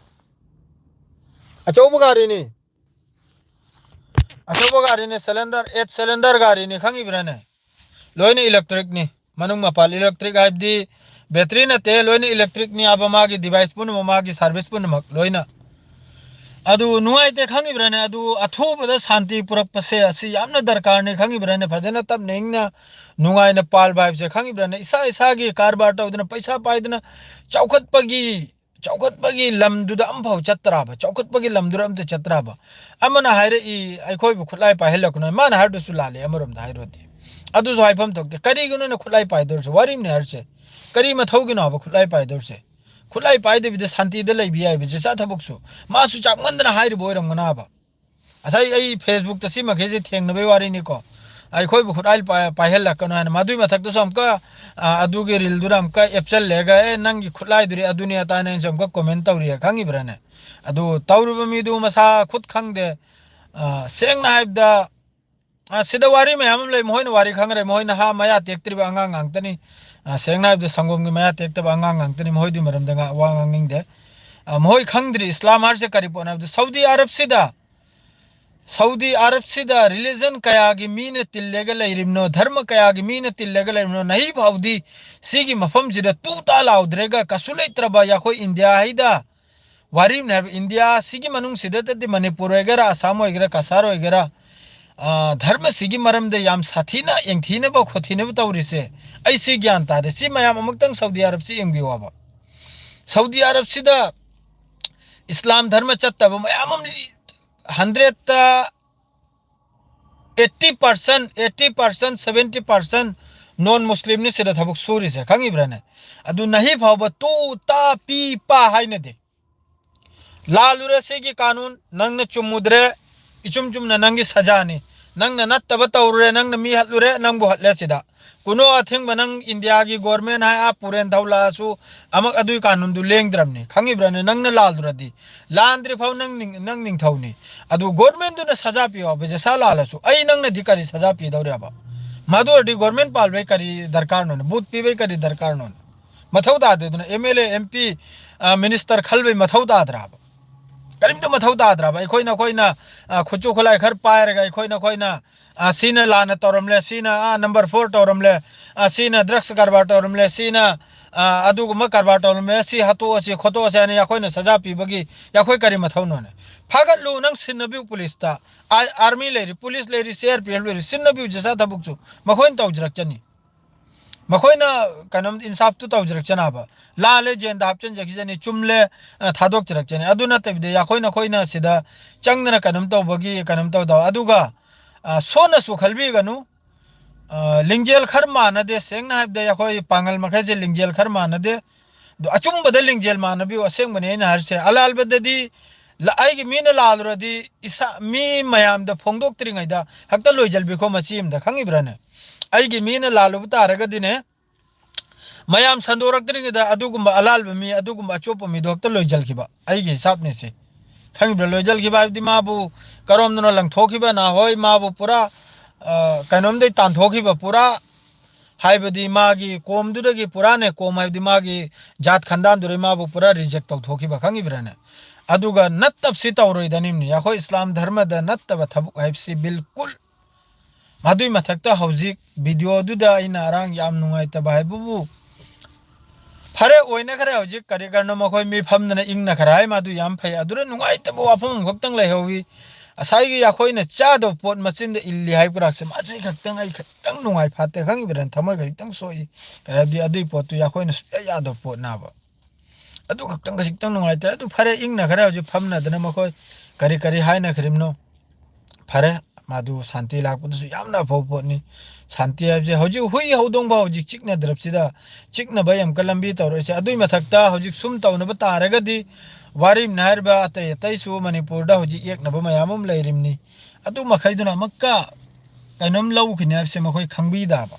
ꯑꯆꯧꯕ ꯒꯥꯔꯤꯅꯤ, ꯑꯆꯧꯕ ꯒꯥꯔꯤꯅꯤ, cylinder, eight cylinder ꯒꯥꯔꯤꯅꯤ, ꯈꯪꯉꯤꯕ꯭ꯔꯥꯅꯦ? ꯂꯣꯏꯅ electricꯅꯤ꯫ ꯃꯅꯨꯡ ꯃꯄꯥꯜ electric ꯍꯥꯏꯕꯗꯤ battery ꯅꯠꯇꯦ, ꯂꯣꯏꯅ electricꯅꯤ ꯍꯥꯏꯕ, ꯃꯥꯒꯤ device ꯄꯨꯝꯅꯃꯛ, ꯃꯥꯒꯤ service ꯄꯨꯝꯅꯃꯛ ꯂꯣꯏꯅ꯫ ꯑꯗꯨ ꯅꯨꯡꯉꯥꯏꯇꯦ, ꯈꯪꯉꯤꯕ꯭ꯔꯥꯅꯦ? ꯑꯗꯨ ꯑꯊꯨꯕꯗ ꯁꯥꯟꯇꯤ ꯄꯨꯔꯛꯄꯁꯦ ꯑꯁꯤ ꯌꯥꯝꯅ ꯗꯔꯀꯥꯔꯅꯤ, ꯈꯪꯉꯤꯕ꯭ꯔꯥꯅꯦ? ꯐꯖꯅ ꯇꯞꯅ ꯏꯪꯅ ꯅꯨꯡꯉꯥꯏꯅ ꯄꯥꯜꯕ ꯍꯥꯏꯕꯁꯦ, ꯈꯪꯉꯤꯕ꯭ꯔꯥꯅꯦ? ꯏꯁꯥ ꯏꯁꯥꯒꯤ ꯀꯔꯕꯥꯔ ꯇꯧꯗꯅ, ꯄꯩꯁꯥ ꯄꯥꯏꯗꯅ, ꯆꯥꯎꯈꯠꯄꯒꯤ, ꯆꯥꯎꯈꯠꯄꯒꯤ ꯂꯝꯗꯨꯗ ꯑꯝꯐꯥꯎ ꯆꯠꯇ꯭ꯔꯕ, ꯆꯥꯎꯈꯠꯄꯒꯤ ꯂꯝꯗꯨꯗ ꯑꯝꯇ ꯆꯠꯇ꯭ꯔꯕ꯫ ꯑꯃꯅ ꯍꯥꯏꯔꯛꯏ, "ꯑꯩꯈꯣꯏꯕꯨ ꯈꯨꯠꯂꯥꯏ ꯄꯥꯏꯍꯜꯂꯛꯀꯅꯨ", ꯃꯥꯅ ꯍꯥꯏꯔꯗꯨꯁꯨ ꯂꯥꯜꯂꯦ ꯑꯃꯔꯣꯝꯗ ꯍꯥꯏꯔꯨꯔꯗꯤ꯫ ꯑꯗꯨꯁꯨ ꯍꯥꯏꯐꯝ ꯊꯣꯛꯇꯦ꯫ ꯀꯔꯤꯒꯤꯅꯣꯅ ꯈꯨꯠꯂꯥꯏ ꯄꯥꯏꯗꯧꯔꯤꯁꯦ? ꯋꯥꯔꯤꯝꯅꯦ ꯍꯥꯏꯔꯤꯁꯦ꯫ ꯀꯔꯤ ꯃꯊꯧꯒꯤꯅꯣ ꯍꯥꯏꯕ ꯈꯨꯠꯂꯥꯏ ꯄꯥꯏꯗꯧꯔꯤꯁꯦ? ꯈꯨꯠꯂꯥꯏ ꯄꯥꯏꯗꯕꯤꯗ ꯁꯥꯟꯇꯤꯗ ꯂꯩꯕ ꯌꯥꯏꯕ ꯖꯦꯁꯥ ꯊꯕꯛꯁꯨ꯫ ꯃꯥꯁꯨ ꯆꯥꯛꯃꯟꯗꯅ ꯍꯥꯏꯔꯤꯕ ꯑꯣꯏꯔꯝꯒꯅꯥꯕ꯫ ꯉꯁꯥꯏ ꯑꯩ Facebookꯇ ꯁꯤ ꯃꯈꯩꯁꯦ ꯊꯦꯡꯅꯕꯩ ꯋꯥꯔꯤꯅꯤꯀꯣ꯫ ꯑꯩꯈꯣꯏꯕꯨ ꯈꯨꯠꯂꯥꯏ ꯄꯥꯏ-, ꯄꯥꯏꯍꯜꯂꯛꯀꯅꯣ ꯍꯥꯏꯅ꯫ ꯃꯗꯨꯏ ꯃꯊꯛꯇꯁꯨ ꯑꯃꯨꯛꯀ, ꯑ, ꯑꯗꯨꯒꯤ ꯔꯤꯜꯗꯨꯗ ꯑꯃꯨꯛꯀ ꯑꯦꯞꯆꯜꯂꯦꯒ, "ꯑꯦ, ꯅꯪꯒꯤ ꯈꯨꯠꯂꯥꯏꯗꯨꯗꯤ ꯑꯗꯨꯅꯤ ꯑꯗꯥꯅꯦ" ꯑꯩꯅꯁꯨ ꯑꯃꯨꯛꯀ ꯀꯣꯃꯦꯟ ꯇꯧꯔꯤꯌꯦ, ꯈꯪꯉꯤꯕ꯭ꯔꯥꯅꯦ? ꯑꯗꯨ ꯇꯧꯔꯤꯕ ꯃꯤꯗꯨ ꯃꯁꯥ ꯈꯨꯠ ꯈꯪꯗꯦ꯫ ꯑ, ꯁꯦꯡꯅ ꯍꯥꯏꯕꯗ, ꯑ, ꯁꯤꯗ ꯋꯥꯔꯤ ꯃꯌꯥꯝ ꯑꯃ ꯂꯩ, ꯃꯈꯣꯏꯅ ꯋꯥꯔꯤ ꯈꯪꯉꯔꯣꯏ, ꯃꯈꯣꯏ ꯅꯍꯥ ꯃꯌꯥ ꯇꯦꯛꯇ꯭ꯔꯤꯕ ꯑꯉꯥꯡ ꯉꯥꯛꯇꯅꯤ꯫ ꯑ, ꯁꯦꯡꯅ ꯍꯥꯏꯕꯗ ꯁꯪꯒꯣꯝꯒꯤ ꯃꯌꯥ ꯇꯦꯛꯇꯕ ꯑꯉꯥꯡ ꯉꯥꯛꯇꯅꯤ, ꯃꯈꯣꯏꯗꯨꯒꯤ ꯃꯔꯝꯗ ꯉꯥ-, ꯋꯥ ꯉꯥꯡꯅꯤꯡꯗꯦ꯫ ꯑ, ꯃꯈꯣꯏ ꯈꯪꯗ꯭ꯔꯤ ꯏꯁꯂꯥꯝ ꯍꯥꯏꯔꯤꯁꯦ ꯀꯔꯤ ꯄꯣꯠꯅꯣ ꯍꯥꯏꯕꯗ, ꯁꯥꯎꯗꯤ ꯑꯔꯕꯁꯤꯗ, ꯁꯥꯎꯗꯤ ꯑꯔꯕꯁꯤꯗ religion ꯀꯌꯥꯒꯤ ꯃꯤꯅ ꯇꯤꯜꯂꯒ ꯂꯩꯔꯤꯕꯅꯣ, ꯙꯔꯃ ꯀꯌꯥꯒꯤ ꯃꯤꯅ ꯇꯤꯜꯂꯒ ꯂꯩꯔꯤꯕꯅꯣ, ꯅꯍꯤ ꯐꯥꯎꯗꯤ ꯁꯤꯒꯤ ꯃꯐꯝꯁꯤꯗ ꯇꯨ ꯇꯥ ꯂꯥꯎꯗ꯭ꯔꯒ ꯀꯩꯁꯨ ꯂꯩꯇ꯭ꯔꯕ ꯑꯩꯈꯣꯏ ꯏꯟꯗꯤꯌꯥ ꯍꯥꯏꯗ ꯋꯥꯔꯤꯕꯅꯦ ꯍꯥꯏꯕ꯫ ꯏꯟꯗꯤꯌꯥ ꯁꯤꯒꯤ ꯃꯅꯨꯡꯁꯤꯗꯗꯤ ꯃꯅꯤꯄꯨꯔ ꯑꯣꯏꯒꯦꯔꯥ, ꯑꯁꯥꯝ ꯑꯣꯏꯒꯦꯔꯥ, ꯀꯁꯥꯔ ꯑꯣꯏꯒꯦꯔꯥ, ꯑ, ꯙꯔꯃꯁꯤꯒꯤ ꯃꯔꯝꯗ ꯌꯥꯝ ꯁꯥꯊꯤꯅ ꯌꯦꯡꯊꯤꯅꯕ ꯈꯣꯠꯊꯤꯅꯕ ꯇꯧꯔꯤꯁꯦ, ꯑꯩ ꯁꯤ ꯒ꯭ꯌꯥꯟ ꯇꯥꯗꯦ꯫ ꯁꯤ ꯃꯌꯥꯝ ꯑꯃꯨꯛꯇꯪ ꯁꯥꯎꯗꯤ ꯑꯔꯕꯁꯤ ꯌꯦꯡꯕꯤꯌꯣꯕ꯫ ꯁꯥꯎꯗꯤ ꯑꯔꯕꯁꯤꯗ ꯏꯁꯂꯥꯝ ꯙꯔꯃ ꯆꯠꯇꯕ ꯃꯌꯥꯝ ꯑꯃ, hundredꯇ eighty percent, eighty percent, seventy percent non Muslimꯅꯤ ꯁꯤꯗ ꯊꯕꯛ ꯁꯨꯔꯤꯁꯦ, ꯈꯪꯉꯤꯕ꯭ꯔꯥꯅꯦ? ꯑꯗꯨ ꯅꯍꯤ ꯐꯥꯎꯕ ꯇꯨ ꯇꯥ ꯄꯤ ꯄꯥ ꯍꯥꯏꯅꯗꯦ꯫ ꯂꯥꯜꯂꯨꯔꯦ ꯁꯤꯒꯤ ꯀꯥꯅꯨꯟ, ꯅꯪꯅ ꯆꯨꯝꯃꯨꯗ꯭ꯔꯦ, ꯏꯆꯨꯝ ꯆꯨꯝꯅ ꯅꯪꯒꯤ ꯁꯖꯥꯅꯤ꯫ ꯅꯪꯅ ꯅꯠꯇꯕ ꯇꯧꯔꯨꯔꯦ, ꯅꯪꯅ ꯃꯤ ꯍꯠꯂꯨꯔꯦ, ꯅꯪꯕꯨ ꯍꯠꯂꯦ ꯁꯤꯗ꯫ ꯀꯨꯅꯣ ꯑꯊꯤꯡꯕ ꯅꯪ ꯏꯟꯗꯤꯌꯥꯒꯤ government ꯍꯥꯏ ꯑꯥ ꯄꯨꯔꯦꯟ ꯊꯧꯂꯥꯁꯨ ꯑꯃꯛ ꯑꯗꯨꯒꯤ ꯀꯥꯅꯨꯟꯗꯨ ꯂꯦꯡꯗ꯭ꯔꯕꯅꯤ, ꯈꯪꯉꯤꯕ꯭ꯔꯥꯅꯦ? ꯅꯪꯅ ꯂꯥꯜꯂꯨꯔꯗꯤ, ꯂꯥꯟꯗ꯭ꯔꯤ ꯐꯥꯎ ꯅꯪ ꯅꯤꯡ-, ꯅꯪ ꯅꯤꯡꯊꯧꯅꯤ꯫ ꯑꯗꯨ governmentꯗꯨꯅ ꯁꯖꯥ ꯄꯤꯌꯣ ꯍꯥꯏꯕ, ꯖꯦꯁꯥ ꯂꯥꯜꯂꯁꯨ꯫ ꯑꯩ ꯅꯪꯅꯗꯤ ꯀꯔꯤ ꯁꯖꯥ ꯄꯤꯗꯧꯔꯦꯕ? ꯃꯗꯨ ꯑꯣꯏꯔꯗꯤ government ꯄꯥꯜꯕꯩ ꯀꯔꯤ ꯗꯔꯀꯥꯔꯅꯣꯅꯦ? Vote ꯄꯤꯕꯩ ꯀꯔꯤ ꯗꯔꯀꯥꯔꯅꯣꯅꯦ? ꯃꯊꯧ ꯇꯥꯗꯦꯗꯅ꯫ MLA, MP, ꯑ, minister ꯈꯜꯕꯩ ꯃꯊꯧ ꯇꯥꯗ꯭ꯔꯕ? ꯀꯔꯤꯝꯇ ꯃꯊꯧ ꯇꯥꯗ꯭ꯔꯕ? ꯑꯩꯈꯣꯏꯅ, ꯑꯩꯈꯣꯏꯅ, ꯑ, ꯈꯨꯠꯁꯨ ꯈꯨꯠꯂꯥꯏ ꯈꯔ ꯄꯥꯏꯔꯒ ꯑꯩꯈꯣꯏꯅ, ꯑꯩꯈꯣꯏꯅ, ꯑ, ꯁꯤꯅ ꯂꯥꯟꯅ ꯇꯧꯔꯝꯂꯦ, ꯁꯤꯅ, ꯑ, number four ꯇꯧꯔꯝꯂꯦ, ꯑ, ꯁꯤꯅ drugs ꯀꯔꯕꯥꯔ ꯇꯧꯔꯝꯂꯦ, ꯁꯤꯅ, ꯑ, ꯑꯗꯨꯒꯨꯝꯕ ꯀꯔꯕꯥꯔ ꯇꯧꯔꯝꯂꯦ, ꯁꯤ ꯍꯥꯠꯇꯣꯛꯑꯁꯤ ꯈꯣꯠꯇꯣꯛꯑꯁꯤ ꯍꯥꯏꯅ ꯑꯩꯈꯣꯏꯅ ꯁꯖꯥ ꯄꯤꯕꯒꯤ ꯑꯩꯈꯣꯏ ꯀꯔꯤ ꯃꯊꯧꯅꯣꯅꯦ? ꯐꯥꯒꯠꯂꯨ, ꯅꯪ ꯁꯤꯟꯅꯕꯤꯌꯨ ꯄꯨꯂꯤꯁꯇ꯫ ꯑꯥ-, army ꯂꯩꯔꯤ, ꯄꯨꯂꯤꯁ ꯂꯩꯔꯤ, CRPF ꯂꯩꯔꯤ, ꯁꯤꯟꯅꯕꯤꯌꯨ ꯖꯦꯁꯥ ꯊꯕꯛꯁꯨ꯫ ꯃꯈꯣꯏꯅ ꯇꯧꯖꯔꯛꯆꯅꯤ꯫ ꯃꯈꯣꯏꯅ ꯀꯩꯅꯣꯝ ꯏꯟꯁꯥꯐꯇꯨ ꯇꯧꯖꯔꯛꯆꯅꯕ꯫ ꯂꯥꯜꯂꯦ, ꯖꯦꯟꯗ ꯍꯥꯞꯆꯤꯟꯖꯈꯤꯖꯅꯤ, ꯆꯨꯝꯂꯦ, ꯑ, ꯊꯥꯗꯣꯛꯆꯔꯛꯆꯅꯤ꯫ ꯑꯗꯨ ꯅꯠꯇꯕꯤꯗ ꯑꯩꯈꯣꯏꯅ, ꯑꯩꯈꯣꯏꯅ ꯁꯤꯗ ꯆꯪꯗꯅ ꯀꯩꯅꯣꯝ ꯇꯧꯕꯒꯤ ꯀꯩꯅꯣꯝ ꯇꯧꯗꯕ꯫ ꯑꯗꯨꯒ, ꯑ, ꯁꯣꯟꯅꯁꯨ ꯈꯜꯕꯤꯒꯅꯨ꯫ ꯑ, ꯂꯤꯡꯖꯦꯜ ꯈꯔ ꯃꯥꯟꯅꯗꯦ꯫ ꯁꯦꯡꯅ ꯍꯥꯏꯕꯗ ꯑꯩꯈꯣꯏ ꯄꯥꯡꯒꯜ ꯃꯈꯩꯁꯦ ꯂꯤꯡꯖꯦꯜ ꯈꯔ ꯃꯥꯟꯅꯗꯦ꯫ ꯑꯗꯣ ꯑꯆꯨꯝꯕꯗ ꯂꯤꯡꯖꯦꯜ ꯃꯥꯟꯅꯕꯤꯌꯨ꯫ ꯑꯁꯦꯡꯕꯅꯦ ꯑꯩꯅ ꯍꯥꯏꯔꯤꯁꯦ꯫ ꯑꯂꯥꯜꯕꯗꯗꯤ ꯂ-, ꯑꯩꯒꯤ ꯃꯤꯅ ꯂꯥꯜꯂꯨꯔꯗꯤ ꯏꯁꯥ, ꯃꯤ ꯃꯌꯥꯝꯗ ꯐꯣꯡꯗꯣꯛꯇ꯭ꯔꯤꯉꯩꯗ ꯍꯦꯛꯇ ꯂꯣꯏꯖꯜꯕꯤꯈꯣ ꯃꯆꯤ ꯑꯃꯗ, ꯈꯪꯉꯤꯕ꯭ꯔꯥꯅꯦ? ꯑꯩꯒꯤ ꯃꯤꯅ ꯂꯥꯜꯂꯨꯕ ꯇꯥꯔꯒꯗꯤꯅꯦ, ꯃꯌꯥꯝ ꯁꯟꯗꯣꯔꯛꯇ꯭ꯔꯤꯉꯩꯗ ꯑꯗꯨꯒꯨꯝꯕ ꯑꯂꯥꯜꯕ ꯃꯤ, ꯑꯗꯨꯒꯨꯝꯕ ꯑꯆꯣꯞꯄ ꯃꯤꯗꯣ ꯍꯦꯛꯇ ꯂꯣꯏꯖꯜꯈꯤꯕ, ꯑꯩꯒꯤ ꯍꯤꯁꯥꯞꯅꯤ ꯁꯤ꯫ ꯈꯪꯉꯤꯕ꯭ꯔꯥ? ꯂꯣꯏꯖꯜꯈꯤꯕ ꯍꯥꯏꯕꯗꯤ ꯃꯥꯕꯨ ꯀꯔꯣꯝꯗꯅꯣ ꯂꯪꯊꯣꯛꯈꯤꯕ, ꯅꯍꯥꯟꯋꯥꯏ ꯃꯥꯕꯨ ꯄꯨꯔꯥ, ꯑ, ꯀꯩꯅꯣꯝꯗꯩ ꯇꯥꯟꯊꯣꯛꯈꯤꯕ, ꯄꯨꯔꯥ ꯍꯥꯏꯕꯗꯤ ꯃꯥꯒꯤ ꯀꯣꯝꯗꯨꯗꯒꯤ ꯄꯨꯔꯥꯅꯦ, ꯀꯣꯝ ꯍꯥꯏꯕꯗꯤ ꯃꯥꯒꯤ ꯖꯥꯠ ꯈꯟꯗꯥꯟꯗꯨꯗꯩ ꯃꯥꯕꯨ ꯄꯨꯔꯥ reject ꯇꯧꯊꯣꯛꯈꯤꯕ, ꯈꯪꯉꯤꯕ꯭ꯔꯥꯅꯦ? ꯑꯗꯨꯒ ꯅꯠꯇꯕꯁꯤ ꯇꯧꯔꯣꯏꯗꯅꯤꯝꯅꯤ꯫ ꯑꯩꯈꯣꯏ ꯏꯁꯂꯥꯝ ꯙꯔꯃꯗ ꯅꯠꯇꯕ ꯊꯕꯛ ꯍꯥꯏꯕꯁꯤ ꯕꯤꯜꯀꯨꯜ꯫ ꯃꯗꯨꯏ ꯃꯊꯛꯇ ꯍꯧꯖꯤꯛ video ꯗꯨꯗ ꯑꯩꯅ ꯑꯔꯥꯡ ꯌꯥꯝ ꯅꯨꯡꯉꯥꯏꯇꯕ ꯍꯥꯏꯕꯕꯨ, ꯐꯔꯦ, ꯑꯣꯏꯅꯈ꯭ꯔꯦ꯫ ꯍꯧꯖꯤꯛ ꯀꯔꯤ ꯀꯔꯤꯅꯣ ꯃꯈꯣꯏ ꯃꯤ ꯐꯝꯗꯅ ꯏꯪꯅꯈ꯭ꯔꯦ ꯍꯥꯏ, ꯃꯗꯨ ꯌꯥꯝ ꯐꯩ꯫ ꯑꯗꯨꯗ ꯅꯨꯡꯉꯥꯏꯇꯕ ꯋꯥꯐꯝ ꯑꯃꯈꯛꯇꯪ ꯂꯩꯍꯧꯋꯤ꯫ ꯉꯁꯥꯏꯒꯤ ꯑꯩꯈꯣꯏꯅ ꯆꯥꯗꯕ ꯄꯣꯠ ꯃꯆꯤꯟꯗ ꯏꯜꯂꯤ ꯍꯥꯏꯕ ꯈꯔꯥꯛꯁꯦ, ꯃꯁꯤ ꯈꯛꯇꯪ ꯑꯩ ꯈꯤꯇꯪ ꯅꯨꯡꯉꯥꯏ ꯐꯥꯠꯇꯦ, ꯈꯪꯉꯤꯕ꯭ꯔꯥ? ꯊꯃꯣꯏ ꯈꯛꯇꯪ ꯁꯣꯛꯏ꯫ ꯀꯔꯤ ꯍꯥꯏꯕꯗꯤ ꯑꯗꯨꯏ ꯄꯣꯠꯇꯨ ꯑꯩꯈꯣꯏꯅ ꯁꯨꯡꯌꯥ ꯌꯥꯗꯕ ꯄꯣꯠꯅꯦꯕ꯫ ꯑꯗꯨ ꯈꯛꯇꯪ ꯈꯖꯤꯛꯇꯪ ꯅꯨꯡꯉꯥꯏꯇꯦ꯫ ꯑꯗꯨ ꯐꯔꯦ, ꯏꯪꯅꯈ꯭ꯔꯦ꯫ ꯍꯧꯖꯤꯛ ꯐꯝꯅꯗꯅ ꯃꯈꯣꯏ ꯀꯔꯤ ꯀꯔꯤ ꯍꯥꯏꯅꯈ꯭ꯔꯤꯕꯅꯣ? ꯐꯔꯦ, ꯃꯗꯨ ꯁꯥꯟꯇꯤ ꯂꯥꯛꯄꯗꯁꯨ ꯌꯥꯝꯅ ꯑꯐꯕ ꯄꯣꯠꯅꯤ꯫ ꯁꯥꯟꯇꯤ ꯍꯥꯏꯕꯁꯦ ꯍꯧꯖꯤꯛ ꯍꯨꯏ ꯍꯧꯗꯣꯡ ꯐꯥꯎ ꯍꯧꯖꯤꯛ ꯆꯤꯛꯅꯗ꯭ꯔꯕꯁꯤꯗ, ꯆꯤꯛꯅꯕ ꯑꯃꯨꯛꯀ ꯂꯝꯕꯤ ꯇꯧꯔꯛꯏꯁꯦ꯫ ꯑꯗꯨꯏ ꯃꯊꯛꯇ ꯍꯧꯖꯤꯛ ꯁꯨꯝ ꯇꯧꯅꯕ ꯇꯥꯔꯒꯗꯤ, ꯋꯥꯔꯤꯝꯅ ꯍꯥꯏꯔꯤꯕ ꯑꯇꯩ ꯑꯇꯩꯁꯨ ꯃꯅꯤꯄꯨꯔꯗ ꯍꯧꯖꯤꯛ ꯌꯦꯛꯅꯕ ꯃꯌꯥꯝ ꯑꯃ ꯂꯩꯔꯤꯕꯅꯤ꯫ ꯑꯗꯨ ꯃꯈꯩꯗꯨꯅ ꯑꯃꯨꯛꯀ ꯀꯩꯅꯣꯝ ꯂꯧꯈꯤꯅꯤ ꯍꯥꯏꯕꯁꯦ ꯃꯈꯣꯏ ꯈꯪꯕꯤꯗꯕ꯫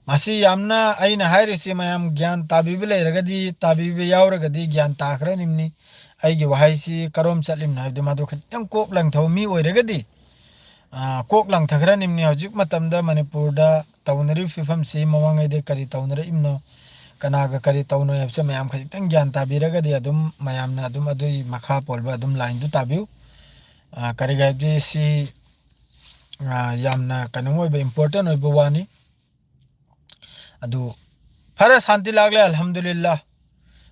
ꯃꯁꯤ ꯌꯥꯝꯅ, ꯑꯩꯅ ꯍꯥꯏꯔꯤꯁꯤ ꯃꯌꯥꯝ ꯒ꯭ꯌꯥꯟ ꯇꯥꯕꯤꯕ ꯂꯩꯔꯒꯗꯤ, ꯇꯥꯕꯤꯕ ꯌꯥꯎꯔꯒꯗꯤ ꯒ꯭ꯌꯥꯟ ꯇꯥꯈ꯭ꯔꯅꯤꯝꯅꯤ꯫ ꯑꯩꯒꯤ ꯋꯥꯍꯩꯁꯤ ꯀꯔꯣꯝ ꯆꯠꯂꯤꯝꯅꯣ ꯍꯥꯏꯕꯗꯨ ꯃꯗꯨ ꯈꯤꯇꯪ ꯀꯣꯛ ꯂꯪꯊꯕ ꯃꯤ ꯑꯣꯏꯔꯒꯗꯤ, ꯑ, ꯀꯣꯛ ꯂꯪꯊꯈ꯭ꯔꯅꯤꯝꯅꯤ꯫ ꯍꯧꯖꯤꯛ ꯃꯇꯝꯗ ꯃꯅꯤꯄꯨꯔꯗ ꯇꯧꯅꯔꯤꯕ ꯐꯤꯕꯝꯁꯤ ꯃꯃꯥꯡꯉꯩꯗ ꯀꯔꯤ ꯇꯧꯅꯔꯛꯏꯝꯅꯣ, ꯀꯅꯥꯒ ꯀꯔꯤ ꯇꯧꯅꯩ ꯍꯥꯏꯕꯁꯦ ꯃꯌꯥꯝ ꯈꯖꯤꯛꯇꯪ ꯒ꯭ꯌꯥꯟ ꯇꯥꯕꯤꯔꯒꯗꯤ ꯑꯗꯨꯝ ꯃꯌꯥꯝꯅ ꯑꯗꯨꯝ ꯑꯗꯨꯒꯤ ꯃꯈꯥ ꯄꯣꯜꯂꯕ ꯑꯗꯨꯝ line ꯗꯨ ꯇꯥꯕꯤꯌꯨ꯫ ꯑ, ꯀꯔꯤꯒꯤ ꯍꯥꯏꯕꯗꯤ ꯁꯤ, ꯑ, ꯌꯥꯝꯅ ꯀꯩꯅꯣ ꯑꯣꯏꯕ, important ꯑꯣꯏꯕ ꯋꯥꯅꯤ꯫ ꯑꯗꯨ ꯐꯔꯦ, ꯁꯥꯟꯇꯤ ꯂꯥꯛꯂꯦ, ꯑꯜꯍꯝꯗꯨꯂꯤꯜꯂꯥ,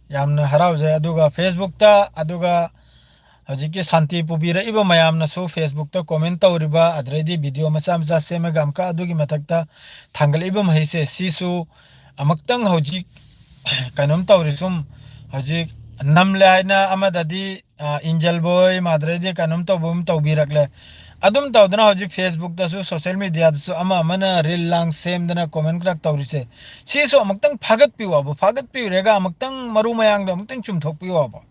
ꯌꯥꯝꯅ ꯍꯔꯥꯎꯖꯩ꯫ ꯑꯗꯨꯒ Facebook ꯇ, ꯑꯗꯨꯒ ꯍꯧꯖꯤꯛꯀꯤ ꯁꯥꯟꯇꯤ ꯄꯨꯕꯤꯔꯛꯏꯕ ꯃꯌꯥꯝꯅꯁꯨ Facebook ꯇ comment ꯇꯧꯔꯤꯕ, ꯑꯗꯨꯗꯩꯗꯤ video ꯃꯆꯥ ꯃꯆꯥ ꯁꯦꯝꯃꯒ ꯑꯃꯨꯛꯀ ꯑꯗꯨꯒꯤ ꯃꯊꯛꯇ ꯊꯥꯡꯒꯠꯂꯛꯏꯕ ꯃꯍꯩꯁꯦ, ꯁꯤꯁꯨ ꯑꯃꯨꯛꯇꯪ ꯍꯧꯖꯤꯛ ꯀꯩꯅꯣꯝ ꯇꯧꯔꯤ꯫ ꯁꯨꯝ ꯍꯧꯖꯤꯛ ꯅꯝꯂꯦ ꯍꯥꯏꯅ ꯑꯃꯗꯗꯤ, ꯑ, ꯑꯦꯟꯖꯦꯜ ꯕꯣꯏ, ꯃꯥꯗ꯭ꯔꯩꯗꯤ ꯀꯩꯅꯣꯝ ꯇꯧꯕ ꯑꯃ ꯇꯧꯕꯤꯔꯛꯂꯦ꯫ ꯑꯗꯨꯝ ꯇꯧꯗꯅ ꯍꯧꯖꯤꯛ Facebookꯇꯁꯨ, social mediaꯗꯁꯨ ꯑꯃ ꯑꯃꯅ reel ꯂꯥꯡ ꯁꯦꯝꯗꯅ comment ꯈꯔ ꯇꯧꯔꯤꯁꯦ, ꯁꯤꯁꯨ ꯑꯃꯨꯛꯇꯪ ꯐꯥꯒꯠꯄꯤꯌꯨ ꯍꯥꯏꯕ, ꯐꯥꯒꯠꯄꯤꯔꯒ ꯑꯃꯨꯛꯇꯪ ꯃꯔꯨ ꯃꯌꯥꯡꯗꯣ ꯑꯃꯨꯛꯇꯪ ꯆꯨꯝꯊꯣꯛꯄꯤꯌꯨ ꯍꯥꯏꯕ꯫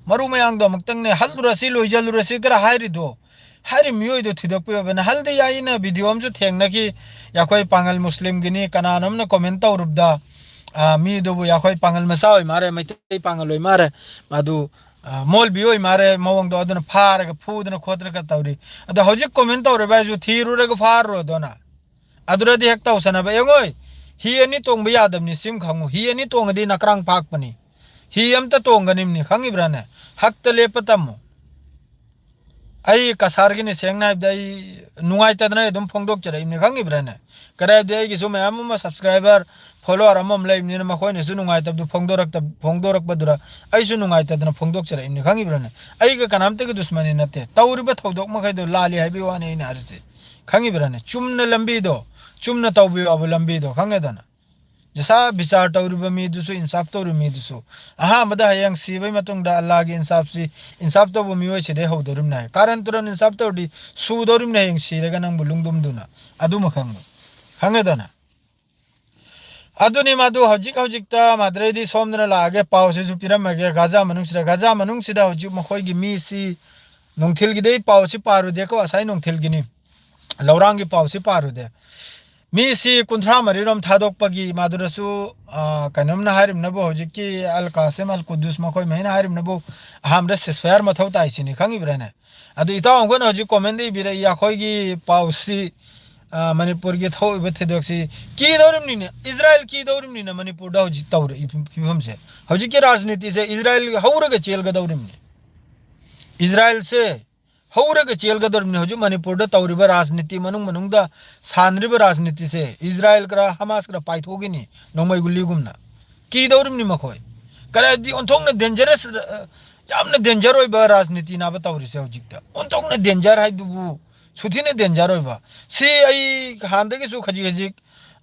ꯃꯔꯨ ꯃꯌꯥꯡꯗꯣ ꯑꯃꯨꯛꯇꯪꯅꯦ, "ꯍꯜꯂꯨꯔꯁꯤ, ꯂꯣꯏꯖꯜꯂꯨꯔꯁꯤ" ꯈꯔ ꯍꯥꯏꯔꯤꯗꯣ, ꯍꯥꯏꯔꯤ ꯃꯤꯑꯣꯏꯗꯣ ꯊꯤꯗꯣꯛꯄꯤꯌꯣꯕ꯫ ꯅꯍꯥꯟꯗꯤ ꯑꯩꯅ video ꯑꯃꯁꯨ ꯊꯦꯡꯅꯈꯤ, ꯑꯩꯈꯣꯏ ꯄꯥꯉꯜ ꯃꯨꯁꯂꯤꯝꯒꯤꯅꯤ ꯀꯅꯥꯅꯣꯝꯅ comment ꯇꯧꯔꯨꯕꯗ, ꯑ, ꯃꯤꯗꯨꯕꯨ ꯑꯩꯈꯣꯏ ꯄꯥꯉꯜ ꯃꯆꯥ ꯑꯣꯏ ꯃꯥꯜꯂꯦ, ꯃꯩꯇꯩ ꯄꯥꯉꯜ ꯑꯣꯏ ꯃꯥꯜꯂꯦ, ꯃꯗꯨ, ꯑ, ꯃꯣꯜꯕꯤ ꯑꯣꯏ ꯃꯥꯜꯂꯦ ꯃꯑꯣꯡꯗꯣ, ꯑꯗꯨꯅ ꯐꯥꯔꯒ ꯐꯨꯗꯅ ꯈꯣꯠꯇꯅꯒ ꯇꯧꯔꯤ꯫ ꯑꯗꯣ ꯍꯧꯖꯤꯛ comment ꯇꯧꯔꯤꯕ ꯍꯥꯏꯁꯨ ꯊꯤꯔꯨꯔꯒ ꯐꯥꯔꯨꯔꯣꯗꯣꯅ꯫ ꯑꯗꯨꯗꯗꯤ ꯍꯦꯛ ꯇꯧꯁꯟꯅꯕ꯫ ꯌꯦꯡꯉꯣꯏ, ꯍꯤ ꯑꯅꯤ ꯇꯣꯡꯕ ꯌꯥꯗꯕꯅꯤ, ꯁꯤꯝ ꯈꯪꯉꯨ꯫ ꯍꯤ ꯑꯅꯤ ꯇꯣꯡꯉꯗꯤ ꯅꯀ꯭ꯔꯥꯡ ꯐꯥꯛꯄꯅꯤ꯫ ꯍꯤ ꯑꯝꯇ ꯇꯣꯡꯒꯅꯤꯝꯅꯤ, ꯈꯪꯉꯤꯕ꯭ꯔꯥꯅꯦ? ꯍꯛꯇ ꯂꯦꯞꯄ ꯇꯝꯃꯨ꯫ ꯑꯩ ꯀꯁꯥꯔꯒꯤꯅꯤ, ꯁꯦꯡꯅ ꯍꯥꯏꯕꯗ ꯑꯩ ꯅꯨꯡꯉꯥꯏꯇꯗꯅ ꯑꯩ ꯑꯗꯨꯝ ꯐꯣꯡꯗꯣꯛꯆꯔꯛꯏꯕꯅꯤ, ꯈꯪꯉꯤꯕ꯭ꯔꯥꯅꯦ? ꯀꯔꯤ ꯍꯥꯏꯕꯗꯤ ꯑꯩꯒꯤꯁꯨ ꯃꯌꯥꯝ ꯑꯃ subscriber, follower ꯑꯃ ꯑꯃ ꯂꯩꯕꯅꯤꯅ ꯃꯈꯣꯏꯅꯁꯨ ꯅꯨꯡꯉꯥꯏꯇꯕꯗꯨ ꯐꯣꯡꯗꯣꯔꯛꯇ-, ꯐꯣꯡꯗꯣꯔꯛꯄꯗꯨꯗ ꯑꯩꯁꯨ ꯅꯨꯡꯉꯥꯏꯇꯗꯅ ꯐꯣꯡꯗꯣꯛꯆꯔꯛꯏꯕꯅꯤ, ꯈꯪꯉꯤꯕ꯭ꯔꯥꯅꯦ? ꯑꯩꯒ ꯀꯅꯥꯝꯇꯒꯤ ꯗꯨꯁꯃꯅꯤ ꯅꯠꯇꯦ꯫ ꯇꯧꯔꯤꯕ ꯊꯧꯗꯣꯛ ꯃꯈꯩꯗꯣ ꯂꯥꯜꯂꯤ ꯍꯥꯏꯕꯒꯤ ꯋꯥꯅꯤ ꯑꯩꯅ ꯍꯥꯏꯔꯤꯁꯦ, ꯈꯪꯉꯤꯕ꯭ꯔꯥꯅꯦ? ꯆꯨꯝꯅ ꯂꯝꯕꯤꯗꯣ, ꯆꯨꯝꯅ ꯇꯧꯕꯤꯌꯣ ꯍꯥꯏꯕ ꯂꯝꯕꯤꯗꯣ, ꯈꯪꯉꯦꯗꯅ? ꯖꯁꯥ ꯕꯤꯆꯥꯔ ꯇꯧꯔꯤꯕ ꯃꯤꯗꯨꯁꯨ, ꯏꯟꯁꯥꯐ ꯇꯧꯔꯤꯕ ꯃꯤꯗꯨꯁꯨ ꯑꯍꯥꯟꯕꯗ ꯍꯌꯦꯡ ꯁꯤꯕꯒꯤ ꯃꯇꯨꯡꯗ ꯑꯜꯂꯥꯒꯤ ꯏꯟꯁꯥꯐꯁꯤ, ꯏꯟꯁꯥꯐ ꯇꯧꯕ ꯃꯤꯑꯣꯏꯁꯤꯗꯩ ꯍꯧꯗꯣꯔꯤꯕꯅꯤ ꯍꯥꯏ꯫ ꯀꯥꯔꯟ ꯇꯨꯔꯟ ꯏꯟꯁꯥꯐ ꯇꯧꯔꯗꯤ ꯁꯨꯗꯧꯔꯤꯕꯅꯤ ꯍꯌꯦꯡ ꯁꯤꯔꯒ ꯅꯪꯕꯨ ꯂꯨꯡꯗꯨꯝꯗꯨꯅ꯫ ꯑꯗꯨꯃ ꯈꯪꯉꯨ꯫ ꯈꯪꯉꯦꯗꯅ? ꯑꯗꯨꯅꯤ ꯃꯗꯨ ꯍꯧꯖꯤꯛ ꯍꯧꯖꯤꯛꯇ ꯃꯗꯨꯗꯩꯗꯤ ꯁꯣꯝꯗꯅ ꯂꯥꯛꯑꯒꯦ, ꯄꯥꯎꯁꯤꯁꯨ ꯄꯤꯔꯝꯃꯒꯦ꯫ ꯒꯥꯖꯥ ꯃꯅꯨꯡꯁꯤꯗ, ꯒꯥꯖꯥ ꯃꯅꯨꯡꯁꯤꯗ ꯍꯧꯖꯤꯛ ꯃꯈꯣꯏꯒꯤ ꯃꯤꯁꯤ ꯅꯨꯡꯊꯤꯜꯒꯤꯗꯩ ꯄꯥꯎꯁꯤ ꯄꯥꯔꯨꯗꯦꯀꯣ, ꯉꯁꯥꯏ ꯅꯨꯡꯊꯤꯜꯒꯤꯅꯤ꯫ ꯂꯧꯔꯥꯡꯒꯤ ꯄꯥꯎꯁꯤ ꯄꯥꯔꯨꯗꯦ꯫ ꯃꯤꯁꯤ ꯀꯨꯟꯊ꯭ꯔꯥ ꯃꯔꯤꯔꯣꯝ ꯊꯥꯗꯣꯛꯄꯒꯤ ꯃꯗꯨꯗꯁꯨ, ꯑ, ꯀꯩꯅꯣꯝꯅ ꯍꯥꯏꯔꯤꯕꯅꯕꯨ ꯍꯧꯖꯤꯛꯀꯤ ꯑꯜ ꯀꯥꯁꯦꯝ ꯑꯜ ꯀꯨꯗꯨꯁ ꯃꯈꯣꯏ ꯃꯍꯩꯅ ꯍꯥꯏꯔꯤꯕꯅꯕꯨ ꯑꯍꯥꯟꯕꯗ ceasefire ꯃꯊꯧ ꯇꯥꯏꯁꯤꯅꯤ, ꯈꯪꯉꯤꯕ꯭ꯔꯥꯅꯦ? ꯑꯗꯨ ꯏꯇꯥꯎ ꯑꯩꯈꯣꯏꯅ ꯍꯧꯖꯤꯛ comment ꯏꯕꯤꯔꯛꯏ, ꯑꯩꯈꯣꯏꯒꯤ ꯄꯥꯎꯁꯤ, ꯑ, ꯃꯅꯤꯄꯨꯔꯒꯤ ꯊꯣꯛꯏꯕ ꯊꯧꯗꯣꯛꯁꯤ ꯀꯤꯗꯧꯔꯤꯕꯅꯤꯅꯦ, ꯏꯖꯔꯥꯏꯜ ꯀꯤꯗꯧꯔꯤꯕꯅꯤꯅ ꯃꯅꯤꯄꯨꯔꯗ ꯍꯧꯖꯤꯛ ꯇꯧꯔꯛꯏ ꯐꯤꯕꯝꯁꯦ꯫ ꯍꯧꯖꯤꯛꯀꯤ ꯔꯥꯖꯅꯤꯇꯤꯁꯦ ꯏꯖꯔꯥꯏꯜ ꯍꯧꯔꯒ ꯆꯦꯜꯒꯗꯧꯔꯤꯕꯅꯤ꯫ ꯏꯖꯔꯥꯏꯜꯁꯦ ꯍꯧꯔꯒ ꯆꯦꯜꯒꯗꯧꯔꯤꯕꯅꯤ꯫ ꯍꯧꯖꯤꯛ ꯃꯅꯤꯄꯨꯔꯗ ꯇꯧꯔꯤꯕ ꯔꯥꯖꯅꯤꯇꯤ, ꯃꯅꯨꯡ ꯃꯅꯨꯡꯗ ꯁꯥꯟꯅꯔꯤꯕ ꯔꯥꯖꯅꯤꯇꯤꯁꯦ ꯏꯖꯔꯥꯏꯜꯒꯔ ꯍꯃꯥꯁꯀꯔ ꯄꯥꯏꯊꯣꯛꯈꯤꯅꯤ ꯅꯣꯡꯃꯩ ꯒꯨꯂꯤꯒꯨꯝꯅ꯫ ꯀꯤꯗꯧꯔꯤꯕꯅꯤ ꯃꯈꯣꯏ꯫ ꯀꯔꯤ ꯍꯥꯏꯗꯤ ꯑꯣꯟꯊꯣꯛꯅ dangerous, ꯑ, ꯌꯥꯝꯅ danger ꯑꯣꯏꯕ ꯔꯥꯖꯅꯤꯇꯤꯅꯦꯕ ꯇꯧꯔꯤꯁꯦ ꯍꯧꯖꯤꯛꯇ꯫ ꯑꯣꯟꯊꯣꯛꯅ danger ꯍꯥꯏꯗꯨꯕꯨ ꯁꯨꯊꯤꯅ danger ꯑꯣꯏꯕ꯫ ꯁꯤ ꯑꯩ ꯍꯥꯟꯅꯗꯒꯤꯁꯨ ꯈꯖꯤꯛ ꯈꯖꯤꯛ,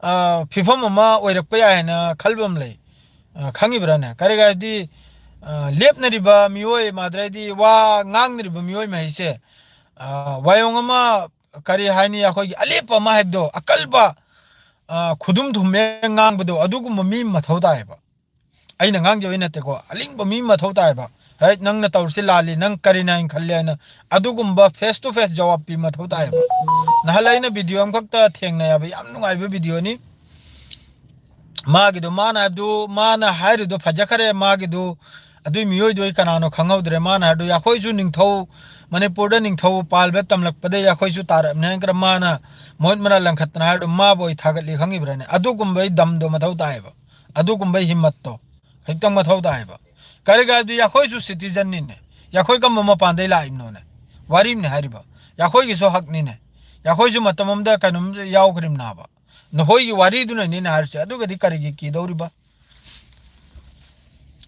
ꯑ, ꯐꯤꯕꯝ ꯑꯃ ꯑꯣꯏꯔꯛꯄ ꯌꯥꯏ ꯍꯥꯏꯅ ꯈꯜꯕ ꯑꯃ ꯂꯩ꯫ ꯑ, ꯈꯪꯉꯤꯕ꯭ꯔꯥꯅꯦ? ꯀꯔꯤ ꯍꯥꯏꯗꯤ, ꯑ, ꯂꯦꯞꯅꯔꯤꯕ ꯃꯤꯑꯣꯏ ꯃꯥꯗ꯭ꯔꯗꯤ ꯋꯥ ꯉꯥꯡꯅꯔꯤꯕ ꯃꯤꯑꯣꯏ ꯃꯍꯩꯁꯦ, ꯋꯥꯌꯣꯡ ꯑꯃ, ꯀꯔꯤ ꯍꯥꯏꯅꯤ, ꯑꯩꯈꯣꯏꯒꯤ ꯑꯂꯦꯞꯄ ꯑꯃ ꯍꯥꯏꯕꯗꯣ, ꯑꯀꯜꯕ, ꯈꯨꯗꯨꯝ ꯊꯨꯝꯃꯦ ꯉꯥꯡꯕꯗꯣ, ꯑꯗꯨꯒꯨꯝꯕ ꯃꯤ ꯑꯃ ꯃꯊꯧ ꯇꯥꯏꯌꯦꯕ꯫ ꯑꯩꯅ ꯉꯥꯡꯖꯕꯩ ꯅꯠꯇꯦꯀꯣ, ꯑꯂꯤꯡꯕ ꯃꯤ ꯑꯃ ꯃꯊꯧ ꯇꯥꯏꯌꯦꯕ꯫ ꯍꯦ, ꯅꯪꯅ ꯇꯧꯔꯤꯁꯤ ꯂꯥꯜꯂꯤ, ꯅꯪ ꯀꯔꯤꯅ ꯍꯥꯏꯅ ꯈꯜꯂꯦ ꯍꯥꯏꯅ ꯑꯗꯨꯒꯨꯝꯕ face to face ꯖꯋꯥꯕ ꯄꯤ ꯃꯊꯧ ꯇꯥꯏꯌꯦꯕ꯫ ꯅꯍꯥꯟ ꯑꯩꯅ ꯚꯤꯗꯤꯑꯣ ꯑꯃꯈꯛꯇ ꯊꯦꯡꯅꯩ ꯍꯥꯏꯕ, ꯌꯥꯝ ꯅꯨꯡꯉꯥꯏꯕ ꯚꯤꯗꯤꯑꯣꯅꯤ꯫ ꯃꯥꯒꯤꯗꯣ, ꯃꯥꯅ ꯍꯥꯏꯕꯗꯨ, ꯃꯥꯅ ꯍꯥꯏꯔꯤꯗꯣ ꯐꯖꯈꯔꯦ꯫ ꯃꯥꯒꯤꯗꯨ, ꯑꯗꯨꯏ ꯃꯤꯑꯣꯏꯗꯣ ꯑꯩ ꯀꯅꯥꯅꯣ ꯈꯪꯍꯧꯗ꯭ꯔꯦ꯫ ꯃꯥꯅ ꯍꯥꯏꯕꯗꯨ, ꯑꯩꯈꯣꯏꯁꯨ ꯅꯤꯡꯊꯧ, ꯃꯅꯤꯄꯨꯔꯗ ꯅꯤꯡꯊꯧ ꯄꯥꯜꯕ ꯇꯝꯂꯛꯄꯗꯒꯤ ꯑꯩꯈꯣꯏꯁꯨ ꯇꯥꯔꯛꯑꯕꯅꯤ ꯍꯥꯏꯅ ꯃꯥꯅ ꯃꯍꯨꯠ ꯃꯔꯥꯜ ꯂꯪꯈꯠꯇꯅ ꯍꯥꯏꯕꯗꯨ, ꯃꯥꯕꯨ ꯑꯩ ꯊꯥꯒꯠꯂꯤ ꯈꯪꯉꯤꯕ꯭ꯔꯥꯅꯦ? ꯑꯗꯨꯒꯨꯝꯕꯒꯤ ꯗꯝꯗꯣ ꯃꯊꯧ ꯇꯥꯏꯌꯦꯕ, ꯑꯗꯨꯒꯨꯝꯕꯒꯤ ꯍꯤꯝꯃꯠꯇꯣ ꯈꯤꯇꯪ ꯃꯊꯧ ꯇꯥꯏꯌꯦꯕ꯫ ꯀꯔꯤꯒꯤ ꯍꯥꯏꯕꯗꯤ ꯑꯩꯈꯣꯏꯁꯨ citizenꯅꯤꯅꯦ꯫ ꯑꯩꯈꯣꯏ ꯀꯔꯝꯕ ꯃꯄꯥꯟꯗꯩ ꯂꯥꯛꯏꯕꯅꯣꯅꯦ? ꯋꯥꯔꯤꯅꯤ ꯍꯥꯏꯔꯤꯕ꯫ ꯑꯩꯈꯣꯏꯒꯤꯁꯨ ꯍꯛꯅꯤꯅꯦ꯫ ꯑꯩꯈꯣꯏꯁꯨ ꯃꯇꯝ ꯑꯃꯗ ꯀꯩꯅꯣꯝ ꯌꯥꯎꯈ꯭ꯔꯤꯕꯅꯥꯕ꯫ ꯅꯈꯣꯏꯒꯤ ꯋꯥꯔꯤꯗꯨꯅꯅꯤꯅꯦ ꯍꯥꯏꯔꯤꯁꯦ꯫ ꯑꯗꯨꯒꯗꯤ ꯀꯔꯤꯒꯤ ꯀꯤꯗꯧꯔꯤꯕ?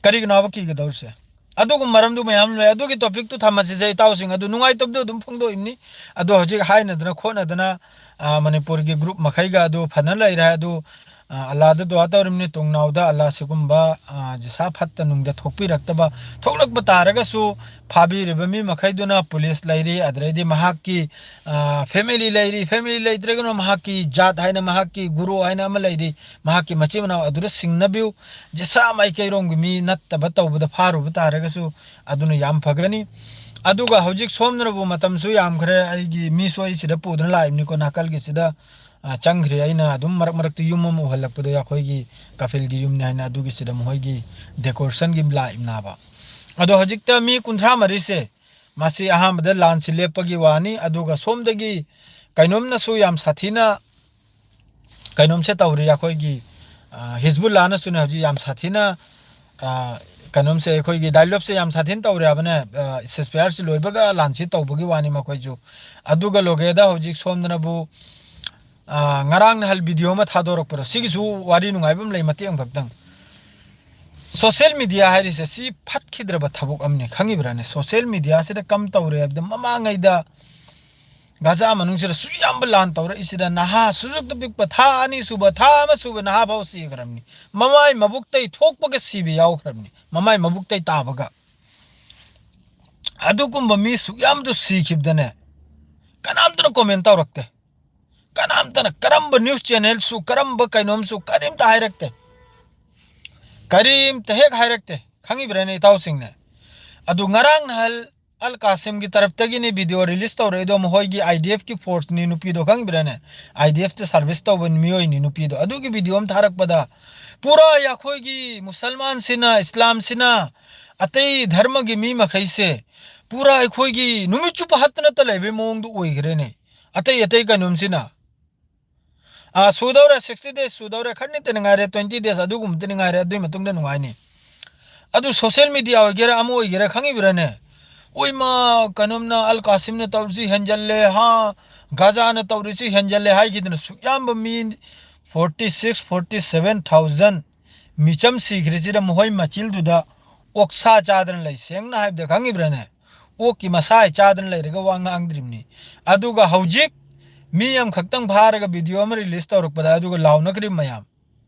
ꯀꯔꯤꯒꯤꯅꯣꯕ ꯀꯤꯒꯗꯧꯔꯤꯁꯦ? ꯑꯗꯨꯒꯨꯝꯕ ꯃꯔꯝꯗꯨ ꯃꯌꯥꯝ ꯂꯩ꯫ ꯑꯗꯨꯒꯤ topicꯇꯨ ꯊꯝꯃꯁꯤꯁꯦ, ꯏꯇꯥꯎꯁꯤꯡ꯫ ꯑꯗꯨ ꯅꯨꯡꯉꯥꯏꯇꯕꯗꯣ ꯑꯗꯨꯝ ꯐꯣꯡꯗꯣꯛꯏꯕꯅꯤ꯫ ꯑꯗꯣ ꯍꯧꯖꯤꯛ ꯍꯥꯏꯅꯗꯅ ꯈꯣꯠꯅꯗꯅ, ꯑ, ꯃꯅꯤꯄꯨꯔꯒꯤ group ꯃꯈꯩꯒ ꯑꯗꯨ ꯐꯅ ꯂꯩꯔꯦ꯫ ꯑꯗꯨ, ꯑ, ꯑꯜꯂꯥꯗ ꯗꯨꯋꯥ ꯇꯧꯔꯤꯕꯅꯤ, ꯇꯨꯡꯅꯥꯎꯗ ꯑꯜꯂꯥ ꯁꯤꯒꯨꯝꯕ, ꯑ, ꯖꯤꯁꯥ ꯐꯠꯇ ꯅꯨꯡꯗ ꯊꯣꯛꯄꯤꯔꯛꯇꯕ, ꯊꯣꯛꯂꯛꯄ ꯇꯥꯔꯒꯁꯨ ꯐꯥꯕꯤꯔꯤꯕ ꯃꯤ ꯃꯈꯩꯗꯨꯅ, ꯄꯨꯂꯤꯁ ꯂꯩꯔꯤ, ꯑꯗꯨꯗꯩꯗꯤ ꯃꯍꯥꯛꯀꯤ, ꯑ, family ꯂꯩꯔꯤ, family ꯂꯩꯇ꯭ꯔꯒꯅ ꯃꯍꯥꯛꯀꯤ ꯖꯥꯠ ꯍꯥꯏꯅ, ꯃꯍꯥꯛꯀꯤ ꯒꯨꯔꯨ ꯍꯥꯏꯅ ꯑꯃ ꯂꯩꯔꯤ, ꯃꯍꯥꯛꯀꯤ ꯃꯆꯤꯟ ꯃꯅꯥꯎ ꯑꯗꯨꯗ ꯁꯤꯡꯅꯕꯤꯌꯨ꯫ ꯖꯤꯁꯥ ꯃꯥꯏꯀꯩꯔꯣꯝꯒꯤ ꯃꯤ ꯅꯠꯇꯕ ꯇꯧꯕꯗ ꯐꯥꯔꯨꯕ ꯇꯥꯔꯒꯁꯨ ꯑꯗꯨꯅ ꯌꯥꯝ ꯐꯒꯅꯤ꯫ ꯑꯗꯨꯒ ꯍꯧꯖꯤꯛ ꯁꯣꯝꯗꯅꯕꯨ ꯃꯇꯝꯁꯨ ꯌꯥꯝꯈ꯭ꯔꯦ, ꯑꯩꯒꯤ ꯃꯤꯁꯨ ꯑꯩ ꯁꯤꯗ ꯄꯨꯗꯨꯅ ꯂꯥꯛꯏꯕꯅꯤꯀꯣ, ꯅꯥꯀꯜꯒꯤꯁꯤꯗ, ꯑ, ꯆꯪꯈ꯭ꯔꯦ꯫ ꯑꯩꯅ ꯑꯗꯨꯝ ꯃꯔꯛ ꯃꯔꯛꯇ ꯌꯨꯝ ꯑꯃ ꯎꯍꯜꯂꯛꯄꯗꯣ, ꯑꯩꯈꯣꯏꯒꯤ ꯀꯐꯤꯜꯒꯤ ꯌꯨꯝꯅꯤ ꯍꯥꯏꯅ, ꯑꯗꯨꯒꯤꯁꯤꯗ ꯃꯈꯣꯏꯒꯤ decorationꯒꯤ ꯂꯥꯛꯏꯕꯅꯥꯕ꯫ ꯑꯗꯣ ꯍꯧꯖꯤꯛꯇ ꯃꯤ ꯀꯨꯟꯊ꯭ꯔꯥ ꯃꯔꯤꯁꯦ, ꯃꯁꯤ ꯑꯍꯥꯟꯕꯗ ꯂꯥꯟꯁꯤ ꯂꯦꯞꯄꯒꯤ ꯋꯥꯅꯤ꯫ ꯑꯗꯨꯒ ꯁꯣꯝꯗꯒꯤ ꯀꯩꯅꯣꯝꯅꯁꯨ ꯌꯥꯝ ꯁꯥꯊꯤꯅ, ꯀꯩꯅꯣꯝꯁꯦ ꯇꯧꯔꯤ꯫ ꯑꯩꯈꯣꯏꯒꯤ, ꯑ, ꯍꯤꯖꯕꯨꯜꯂꯥꯅꯁꯨꯅꯦ ꯍꯧꯖꯤꯛ ꯌꯥꯝ ꯁꯥꯊꯤꯅ, ꯑ, ꯀꯩꯅꯣꯝꯁꯦ, ꯑꯩꯈꯣꯏꯒꯤ ꯗꯥꯏꯂꯣꯞꯁꯦ ꯌꯥꯝ ꯁꯥꯊꯤꯅ ꯇꯧꯔꯦ ꯍꯥꯏꯕꯅꯦ꯫ ꯑ, ceasefire ꯁꯤ ꯂꯣꯏꯕꯒ ꯂꯥꯟꯁꯤ ꯇꯧꯕꯒꯤ ꯋꯥꯅꯤ ꯃꯈꯣꯏꯁꯨ꯫ ꯑꯗꯨꯒ ꯂꯣꯒꯦꯗ ꯍꯧꯖꯤꯛ ꯁꯣꯝꯗꯅꯕꯨ, ꯑ, ꯉꯔꯥꯡ ꯅꯍꯥꯟ ꯚꯤꯗꯤꯑꯣ ꯑꯃ ꯊꯥꯗꯣꯔꯛꯄꯗꯣ, ꯁꯤꯒꯤꯁꯨ ꯋꯥꯔꯤ ꯅꯨꯡꯉꯥꯏꯕ ꯑꯃ ꯂꯩ, ꯃꯇꯦꯛ ꯑꯃꯈꯛꯇꯪ꯫ Social media ꯍꯥꯏꯔꯤꯁꯦ ꯁꯤ ꯐꯠꯈꯤꯗ꯭ꯔꯕ ꯊꯕꯛ ꯑꯃꯅꯤ, ꯈꯪꯉꯤꯕ꯭ꯔꯥꯅꯦ? Social mediaꯁꯤꯗ ꯀꯝ ꯇꯧꯔꯦ ꯍꯥꯏꯕꯗ, ꯃꯃꯥꯡꯉꯩꯗ ꯒꯥꯖꯥ ꯃꯅꯨꯡꯁꯤꯗ ꯁꯨꯛ ꯌꯥꯝꯕ ꯂꯥꯟ ꯇꯧꯔꯛꯏꯁꯤꯗ ꯅꯍꯥ, ꯁꯨꯖꯨꯛꯇ ꯄꯤꯛꯄ, ꯊꯥ ꯑꯅꯤ ꯁꯨꯕ, ꯊꯥ ꯑꯃ ꯁꯨꯕ ꯅꯍꯥ ꯐꯥꯎ ꯁꯤꯈ꯭ꯔꯕꯅꯤ꯫ ꯃꯃꯥꯏ ꯃꯕꯨꯛꯇꯩ ꯊꯣꯛꯄꯒ ꯁꯤꯕ ꯌꯥꯎꯈ꯭ꯔꯕꯅꯤ, ꯃꯃꯥꯏ ꯃꯕꯨꯛꯇꯩ ꯇꯥꯕꯒ꯫ ꯑꯗꯨꯒꯨꯝꯕ ꯃꯤ ꯁꯨꯛ ꯌꯥꯝꯗꯨ ꯁꯤꯈꯤꯕꯗꯅꯦ, ꯀꯅꯥꯝꯇꯅ comment ꯇꯧꯔꯛꯇꯦ꯫ ꯀꯅꯥꯝꯇꯅ, ꯀꯔꯝꯕ news channelꯁꯨ, ꯀꯔꯝꯕ ꯀꯩꯅꯣꯝꯁꯨ, ꯀꯔꯤꯝꯇ ꯍꯥꯏꯔꯛꯇꯦ꯫ ꯀꯔꯤꯝꯇ ꯍꯦꯛ ꯍꯥꯏꯔꯛꯇꯦ꯫ ꯈꯪꯉꯤꯕ꯭ꯔꯥꯅꯦ ꯏꯇꯥꯎꯁꯤꯡꯅꯦ? ꯑꯗꯨ ꯉꯔꯥꯡ ꯅꯍꯥꯟ ꯑꯜ ꯀꯥꯁꯤꯝꯒꯤ ꯇꯔꯞꯇꯒꯤꯅꯤ video release ꯇꯧꯔꯛꯏꯗꯣ, ꯃꯈꯣꯏꯒꯤ IDFꯀꯤ forceꯅꯤ ꯅꯨꯄꯤꯗꯣ, ꯈꯪꯉꯤꯕ꯭ꯔꯥꯅꯦ? IDFꯇ service ꯇꯧꯕ ꯃꯤꯑꯣꯏꯅꯤ ꯅꯨꯄꯤꯗꯣ꯫ ꯑꯗꯨꯒꯤ video ꯑꯃ ꯊꯥꯔꯛꯄꯗ ꯄꯨꯔꯥ ꯑꯩꯈꯣꯏꯒꯤ ꯃꯨꯁꯜꯃꯥꯟꯁꯤꯅ, ꯏꯁꯂꯥꯝꯁꯤꯅ, ꯑꯇꯩ ꯙꯔꯃꯒꯤ ꯃꯤ ꯃꯈꯩꯁꯦ ꯄꯨꯔꯥ ꯑꯩꯈꯣꯏꯒꯤ ꯅꯨꯃꯤꯠ ꯆꯨꯞꯄ ꯍꯠꯇꯅꯇ ꯂꯩꯕꯩ ꯃꯑꯣꯡꯗꯣ ꯑꯣꯏꯈ꯭ꯔꯦꯅꯦ꯫ ꯑꯇꯩ ꯑꯇꯩ ꯀꯩꯅꯣꯝꯁꯤꯅ ꯑꯥ, ꯁꯨꯗꯧꯔꯦ, sixty days ꯁꯨꯗꯧꯔꯦ, ꯈꯔꯅꯤꯇꯅꯤ ꯉꯥꯏꯔꯦ, twenty days ꯑꯗꯨꯒꯨꯝꯕꯇꯅꯤ ꯉꯥꯏꯔꯦ, ꯑꯗꯨꯒꯤ ꯃꯇꯨꯡꯗ ꯅꯨꯡꯉꯥꯏꯅꯤ꯫ ꯑꯗꯨ social media ꯑꯣꯏꯒꯦꯔꯥ ꯑꯃ ꯑꯣꯏꯒꯦꯔꯥ, ꯈꯪꯉꯤꯕ꯭ꯔꯥꯅꯦ? ꯑꯣꯏꯃ, ꯀꯩꯅꯣꯝꯅ ꯑꯜ ꯀꯥꯁꯤꯝꯅ ꯇꯧꯔꯤꯁꯤ ꯍꯦꯟꯖꯜꯂꯦ, ꯍꯥ, ꯒꯥꯖꯥꯅ ꯇꯧꯔꯤꯁꯤ ꯍꯦꯟꯖꯜꯂꯦ ꯍꯥꯏꯈꯤꯗꯅ ꯁꯨꯛꯌꯥꯝꯕ ꯃꯤ forty six, forty seven thousand ꯃꯤꯆꯝ ꯁꯤꯈ꯭ꯔꯤꯁꯤꯗ ꯃꯈꯣꯏ ꯃꯆꯤꯜꯗꯨꯗ ꯑꯣꯛꯁꯥ ꯆꯥꯗꯅ ꯂꯩ꯫ ꯁꯦꯡꯅ ꯍꯥꯏꯕꯗ, ꯈꯪꯉꯤꯕ꯭ꯔꯥꯅꯦ? ꯑꯣꯛꯀꯤ ꯃꯁꯥ ꯍꯦꯛ ꯆꯥꯗꯅ ꯂꯩꯔꯒ ꯋꯥ ꯉꯥꯡꯗ꯭ꯔꯤꯕꯅꯤ꯫ ꯑꯗꯨꯒ ꯍꯧꯖꯤꯛ ꯃꯤ ꯑꯃꯈꯛꯇꯪ ꯐꯥꯔꯒ video ꯑꯃ release ꯇꯧꯔꯛꯄꯗ ꯑꯗꯨꯒ ꯂꯥꯎꯅꯈ꯭ꯔꯤꯕ ꯃꯌꯥꯝ,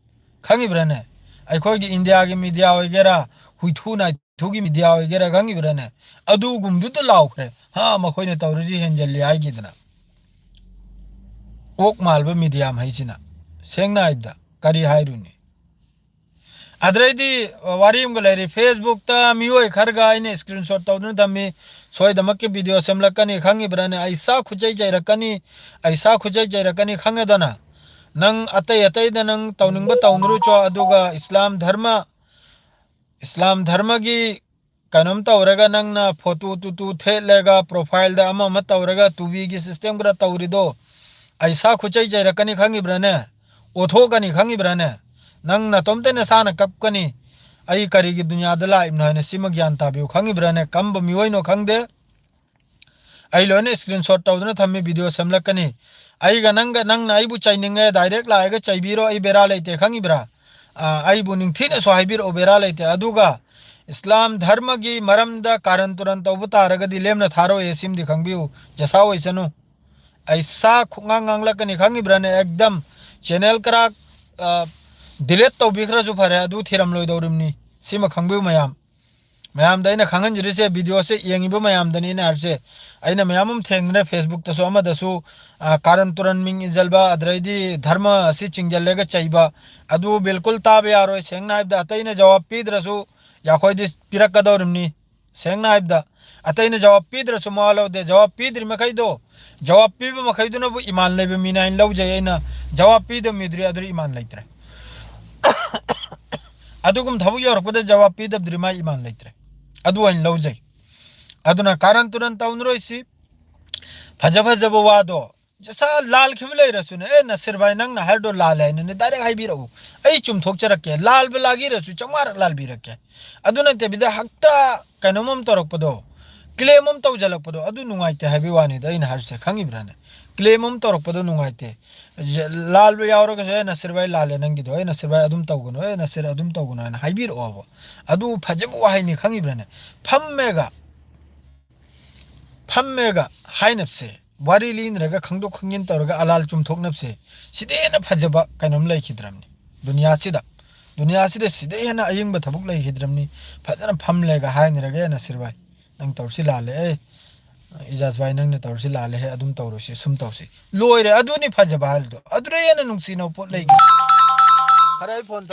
ꯈꯪꯉꯤꯕ꯭ꯔꯥꯅꯦ? ꯑꯩꯈꯣꯏꯒꯤ ꯏꯟꯗꯤꯌꯥꯒꯤ media ꯑꯣꯏꯒꯦꯔꯥ, ꯍꯨꯏꯊꯨ ꯅꯥꯏꯊꯨꯒꯤ media ꯑꯣꯏꯒꯦꯔꯥ, ꯈꯪꯉꯤꯕ꯭ꯔꯥꯅꯦ? ꯑꯗꯨꯒꯨꯝꯗꯨꯗ ꯂꯥꯎꯈ꯭ꯔꯦ, "ꯍꯥ, ꯃꯈꯣꯏꯅ ꯇꯧꯔꯤꯁꯤ ꯍꯦꯟꯖꯜꯂꯤ" ꯍꯥꯏꯈꯤꯗꯅ꯫ ꯑꯣꯛ ꯃꯥꯜꯕ media ꯃꯍꯩꯁꯤꯅ, ꯁꯦꯡꯅ ꯍꯥꯏꯕꯗ ꯀꯔꯤ ꯍꯥꯏꯔꯨꯅꯤ? ꯑꯗꯩꯗꯤ ꯋꯥꯔꯤ ꯑꯃꯒ ꯂꯩꯔꯤ, Facebookꯇ ꯃꯤꯑꯣꯏ ꯈꯔꯒ ꯑꯩꯅ screenshot ꯇꯧꯗꯨꯅ ꯊꯝꯃꯤ, ꯁꯣꯏꯗꯃꯛꯀꯤ video ꯁꯦꯝꯂꯛꯀꯅꯤ, ꯈꯪꯉꯤꯕ꯭ꯔꯥꯅꯦ? ꯑꯩ ꯁꯥ ꯈꯨꯆꯩ ꯆꯩꯔꯛꯀꯅꯤ, ꯑꯩ ꯁꯥ ꯈꯨꯆꯩ ꯆꯩꯔꯛꯀꯅꯤ, ꯈꯪꯉꯦꯗꯅ? ꯅꯪ ꯑꯇꯩ ꯑꯇꯩꯗ ꯅꯪ ꯇꯧꯅꯤꯡꯕ ꯇꯧꯅꯔꯨꯆꯣ, ꯑꯗꯨꯒ ꯏꯁꯂꯥꯝ ꯙꯔꯃ, ꯏꯁꯂꯥꯝ ꯙꯔꯃꯒꯤ ꯀꯩꯅꯣꯝ ꯇꯧꯔꯒ ꯅꯪꯅ photo ꯇꯨꯇꯨ ꯊꯦꯠꯂꯒ profileꯗ ꯑꯃ ꯑꯃ ꯇꯧꯔꯒ ꯇꯨꯕꯤꯒꯤ system ꯈꯔ ꯇꯧꯔꯤꯗꯣ, ꯑꯩ ꯁꯥ ꯈꯨꯆꯩ ꯆꯩꯔꯛꯀꯅꯤ, ꯈꯪꯉꯤꯕ꯭ꯔꯥꯅꯦ? ꯑꯣꯊꯣꯛꯀꯅꯤ, ꯈꯪꯉꯤꯕ꯭ꯔꯥꯅꯦ? ꯅꯪ ꯅꯇꯣꯝꯇ ꯅꯁꯥꯅ ꯀꯞꯀꯅꯤ꯫ "ꯑꯩ ꯀꯔꯤꯒꯤ ꯗꯨꯅꯤꯌꯥꯗ ꯂꯥꯛꯏꯕꯅꯣ?" ꯍꯥꯏꯅ ꯁꯤꯃ ꯒ꯭ꯌꯥꯟ ꯇꯥꯕꯤꯌꯨ, ꯈꯪꯉꯤꯕ꯭ꯔꯥꯅꯦ? ꯀꯝꯕ ꯃꯤꯑꯣꯏꯅꯣ ꯈꯪꯗꯦ꯫ ꯑꯩ ꯂꯣꯏꯅ screenshot ꯇꯧꯗꯨꯅ ꯊꯝꯃꯤ, video ꯁꯦꯝꯂꯛꯀꯅꯤ꯫ ꯑꯩꯒ ꯅꯪꯒ, ꯅꯪꯅ ꯑꯩꯕꯨ ꯆꯩꯅꯤꯡꯉꯦ, direct ꯂꯥꯛꯑꯒ ꯆꯩꯕꯤꯔꯣ, ꯑꯩ ꯕꯦꯔꯥ ꯂꯩꯇꯦ, ꯈꯪꯉꯤꯕ꯭ꯔꯥ? ꯑꯥ, ꯑꯩꯕꯨ ꯅꯤꯡꯊꯤꯅꯁꯨ ꯍꯥꯏꯕꯤꯔꯛꯑꯣ, ꯕꯦꯔꯥ ꯂꯩꯇꯦ꯫ ꯑꯗꯨꯒ ꯏꯁꯂꯥꯝ ꯙꯔꯃꯒꯤ ꯃꯔꯝꯗ ꯀꯥꯔꯟ ꯇꯨꯔꯟ ꯇꯧꯕ ꯇꯥꯔꯒꯗꯤ ꯂꯦꯝꯅ ꯊꯥꯔꯣꯏꯌꯦ, ꯁꯤꯃꯗꯤ ꯈꯪꯕꯤꯌꯨ, ꯖꯁꯥ ꯑꯣꯏꯁꯅꯨ꯫ ꯑꯩ ꯁꯥ ꯈꯨꯉꯥꯡ ꯉꯥꯡꯂꯛꯀꯅꯤ, ꯈꯪꯉꯤꯕ꯭ꯔꯥꯅꯦ? ꯑꯦꯛꯗꯝ channel ꯈꯔ, ꯑ, delete ꯇꯧꯕꯤꯈ꯭ꯔꯁꯨ ꯐꯔꯦ, ꯑꯗꯨ ꯊꯤꯔꯝꯂꯣꯏꯗꯧꯔꯤꯕꯅꯤ꯫ ꯁꯤꯃ ꯈꯪꯕꯤꯌꯨ ꯃꯌꯥꯝ꯫ ꯃꯌꯥꯝꯗ ꯑꯩꯅ ꯈꯪꯍꯟꯖꯔꯤꯁꯦ, ꯚꯤꯗꯤꯑꯣꯁꯦ ꯌꯦꯡꯉꯤꯕ ꯃꯌꯥꯝꯗꯅꯤꯅ ꯍꯥꯏꯔꯤꯁꯦ꯫ ꯑꯩꯅ ꯃꯌꯥꯝ ꯑꯃ ꯊꯦꯡꯅꯔꯦ, ꯐꯦꯁꯕꯨꯛꯇꯁꯨ ꯑꯃꯗꯁꯨ, ꯑ, ꯀꯥꯔꯟ ꯇꯨꯔꯟ ꯃꯤꯡ ꯏꯖꯜꯕ, ꯑꯗꯩꯗꯤ ꯙꯔꯃ ꯑꯁꯤ ꯆꯤꯡꯖꯜꯂꯒ ꯆꯩꯕ, ꯑꯗꯨ ꯕꯤꯜꯀꯨꯜ ꯇꯥꯕ ꯌꯥꯔꯣꯏ꯫ ꯁꯦꯡꯅ ꯍꯥꯏꯕꯗ, ꯑꯇꯩꯅ ꯖꯋꯥꯕ ꯄꯤꯗ꯭ꯔꯁꯨ ꯌꯥꯈꯣꯏꯗꯤ ꯄꯤꯔꯛꯀꯗꯧꯔꯤꯕꯅꯤ꯫ ꯁꯦꯡꯅ ꯍꯥꯏꯕꯗ, ꯑꯇꯩꯅ ꯖꯋꯥꯕ ꯄꯤꯗ꯭ꯔꯁꯨ ꯃꯋꯥ ꯂꯧꯗꯦ꯫ ꯖꯋꯥꯕ ꯄꯤꯗ꯭ꯔꯤ ꯃꯈꯩꯗꯣ, ꯖꯋꯥꯕ ꯄꯤꯕ ꯃꯈꯩꯗꯨꯅꯕꯨ ꯏꯃꯥꯟ ꯂꯩꯕ ꯃꯤꯅ ꯍꯥꯏꯅ ꯂꯧꯖꯩ꯫ ꯑꯩꯅ ꯖꯋꯥꯕ ꯄꯤꯗꯕ ꯃꯤꯗꯨꯗꯤ ꯑꯗꯨꯗꯤ ꯏꯃꯥꯟ ꯂꯩꯇ꯭ꯔꯦ꯫ ꯑꯗꯨꯒꯨꯝ ꯊꯕꯛ ꯌꯧꯔꯛꯄꯗ ꯖꯋꯥꯕ ꯄꯤꯗꯕꯗꯨꯗꯤ ꯃꯥ ꯏꯃꯥꯟ ꯂꯩꯇ꯭ꯔꯦ꯫ ꯑꯗꯨ ꯑꯣꯏꯅ ꯂꯧꯖꯩ꯫ ꯑꯗꯨꯅ ꯀꯥꯔꯟ ꯇꯨꯔꯟ ꯇꯧꯅꯔꯣꯏꯁꯤ꯫ ꯐꯖ ꯐꯖꯕ ꯋꯥꯗꯣ, ꯖꯁꯥ ꯂꯥꯜꯈꯤꯕ ꯂꯩꯔꯁꯨꯅꯦ, "ꯑꯦ, ꯅꯁꯤꯔ ꯚꯥꯏ, ꯅꯪꯅ ꯍꯥꯏꯔꯗꯣ ꯂꯥꯜꯂꯦ" ꯍꯥꯏꯅꯅꯦ ꯗꯥꯏꯔꯦꯛ ꯍꯥꯏꯕꯤꯔꯛꯎ꯫ ꯑꯩ ꯆꯨꯝꯊꯣꯛꯆꯔꯛꯀꯦ꯫ ꯂꯥꯜꯕ ꯂꯥꯒꯤꯔꯁꯨ ꯆꯥꯝꯃꯉꯥꯔꯛ ꯂꯥꯜꯕꯤꯔꯛꯀꯦ꯫ ꯑꯗꯨ ꯅꯠꯇꯕꯤꯗ ꯍꯛꯇ ꯀꯩꯅꯣꯝ ꯑꯃ ꯇꯧꯔꯛꯄꯗꯣ, ꯀ꯭ꯂꯦꯝ ꯑꯃ ꯇꯧꯖꯜꯂꯛꯄꯗꯣ, ꯑꯗꯨ ꯅꯨꯡꯉꯥꯏꯇꯦ ꯍꯥꯏꯕꯒꯤ ꯋꯥꯅꯤꯗ ꯑꯩꯅ ꯍꯥꯏꯔꯤꯁꯦ, ꯈꯪꯉꯤꯕ꯭ꯔꯥꯅꯦ? ꯀ꯭ꯂꯦꯝ ꯑꯃ ꯇꯧꯔꯛꯄꯗꯣ ꯅꯨꯡꯉꯥꯏꯇꯦ꯫ ꯂꯥꯜꯕ ꯌꯥꯎꯔꯒꯁꯨ, "ꯑꯦ, ꯅꯁꯤꯔ ꯚꯥꯏ, ꯂꯥꯜꯂꯦ ꯅꯪꯒꯤꯗꯣ, ꯑꯦ, ꯅꯁꯤꯔ ꯚꯥꯏ, ꯑꯗꯨꯝ ꯇꯧꯒꯅꯨ, ꯑꯦ, ꯅꯁꯤꯔ, ꯑꯗꯨꯝ ꯇꯧꯒꯅꯨ" ꯍꯥꯏꯅ ꯍꯥꯏꯕꯤꯔꯛꯑꯣꯕ꯫ ꯑꯗꯨ ꯐꯖꯕ ꯋꯥꯍꯩꯅꯤ, ꯈꯪꯉꯤꯕ꯭ꯔꯥꯅꯦ? ꯐꯝꯃꯦꯒ, ꯐꯝꯃꯦꯒ ꯍꯥꯏꯅꯕꯁꯦ, ꯋꯥꯔꯤ ꯂꯤꯅꯔꯒ ꯈꯪꯗꯣꯛ ꯈꯪꯖꯤꯟ ꯇꯧꯔꯒ ꯑꯂꯥꯜ ꯆꯨꯝꯊꯣꯛꯅꯕꯁꯦ, ꯁꯤꯗꯩ ꯍꯦꯟꯅ ꯐꯖꯕ ꯀꯩꯅꯣꯝ ꯂꯩꯈꯤꯗ꯭ꯔꯕꯅꯤ ꯗꯨꯅꯤꯌꯥꯁꯤꯗ꯫ ꯗꯨꯅꯤꯌꯥꯁꯤꯗ ꯁꯤꯗꯩ ꯍꯦꯟꯅ ꯑꯌꯤꯡꯕ ꯊꯕꯛ ꯂꯩꯈꯤꯗ꯭ꯔꯕꯅꯤ꯫ ꯐꯖꯅ ꯐꯝꯂꯦꯒ ꯍꯥꯏꯅꯔꯒ, "ꯑꯦ, ꯅꯁꯤꯔ ꯚꯥꯏ, ꯅꯪ ꯇꯧꯔꯤꯁꯤ ꯂꯥꯜꯂꯦ, ꯑꯦ, ꯏꯖꯥꯖ ꯚꯥꯏ, ꯅꯪꯅ ꯇꯧꯔꯤꯁꯤ ꯂꯥꯜꯂꯦ, ꯍꯦ, ꯑꯗꯨꯝ ꯇꯧꯔꯣꯏꯁꯤ, ꯁꯨꯝ ꯇꯧꯁꯤ"꯫ ꯂꯣꯏꯔꯦ꯫ ꯑꯗꯨꯅꯤ ꯐꯖꯕ ꯍꯥꯏꯔꯤꯗꯣ꯫ ꯑꯗꯨꯗꯩ ꯍꯦꯟꯅ ꯅꯨꯡꯁꯤꯅꯕ ꯄꯣꯠ ꯂꯩꯒꯦ? ꯈꯔ ꯑꯩ ꯐꯣꯟ ꯇꯧꯔꯛ-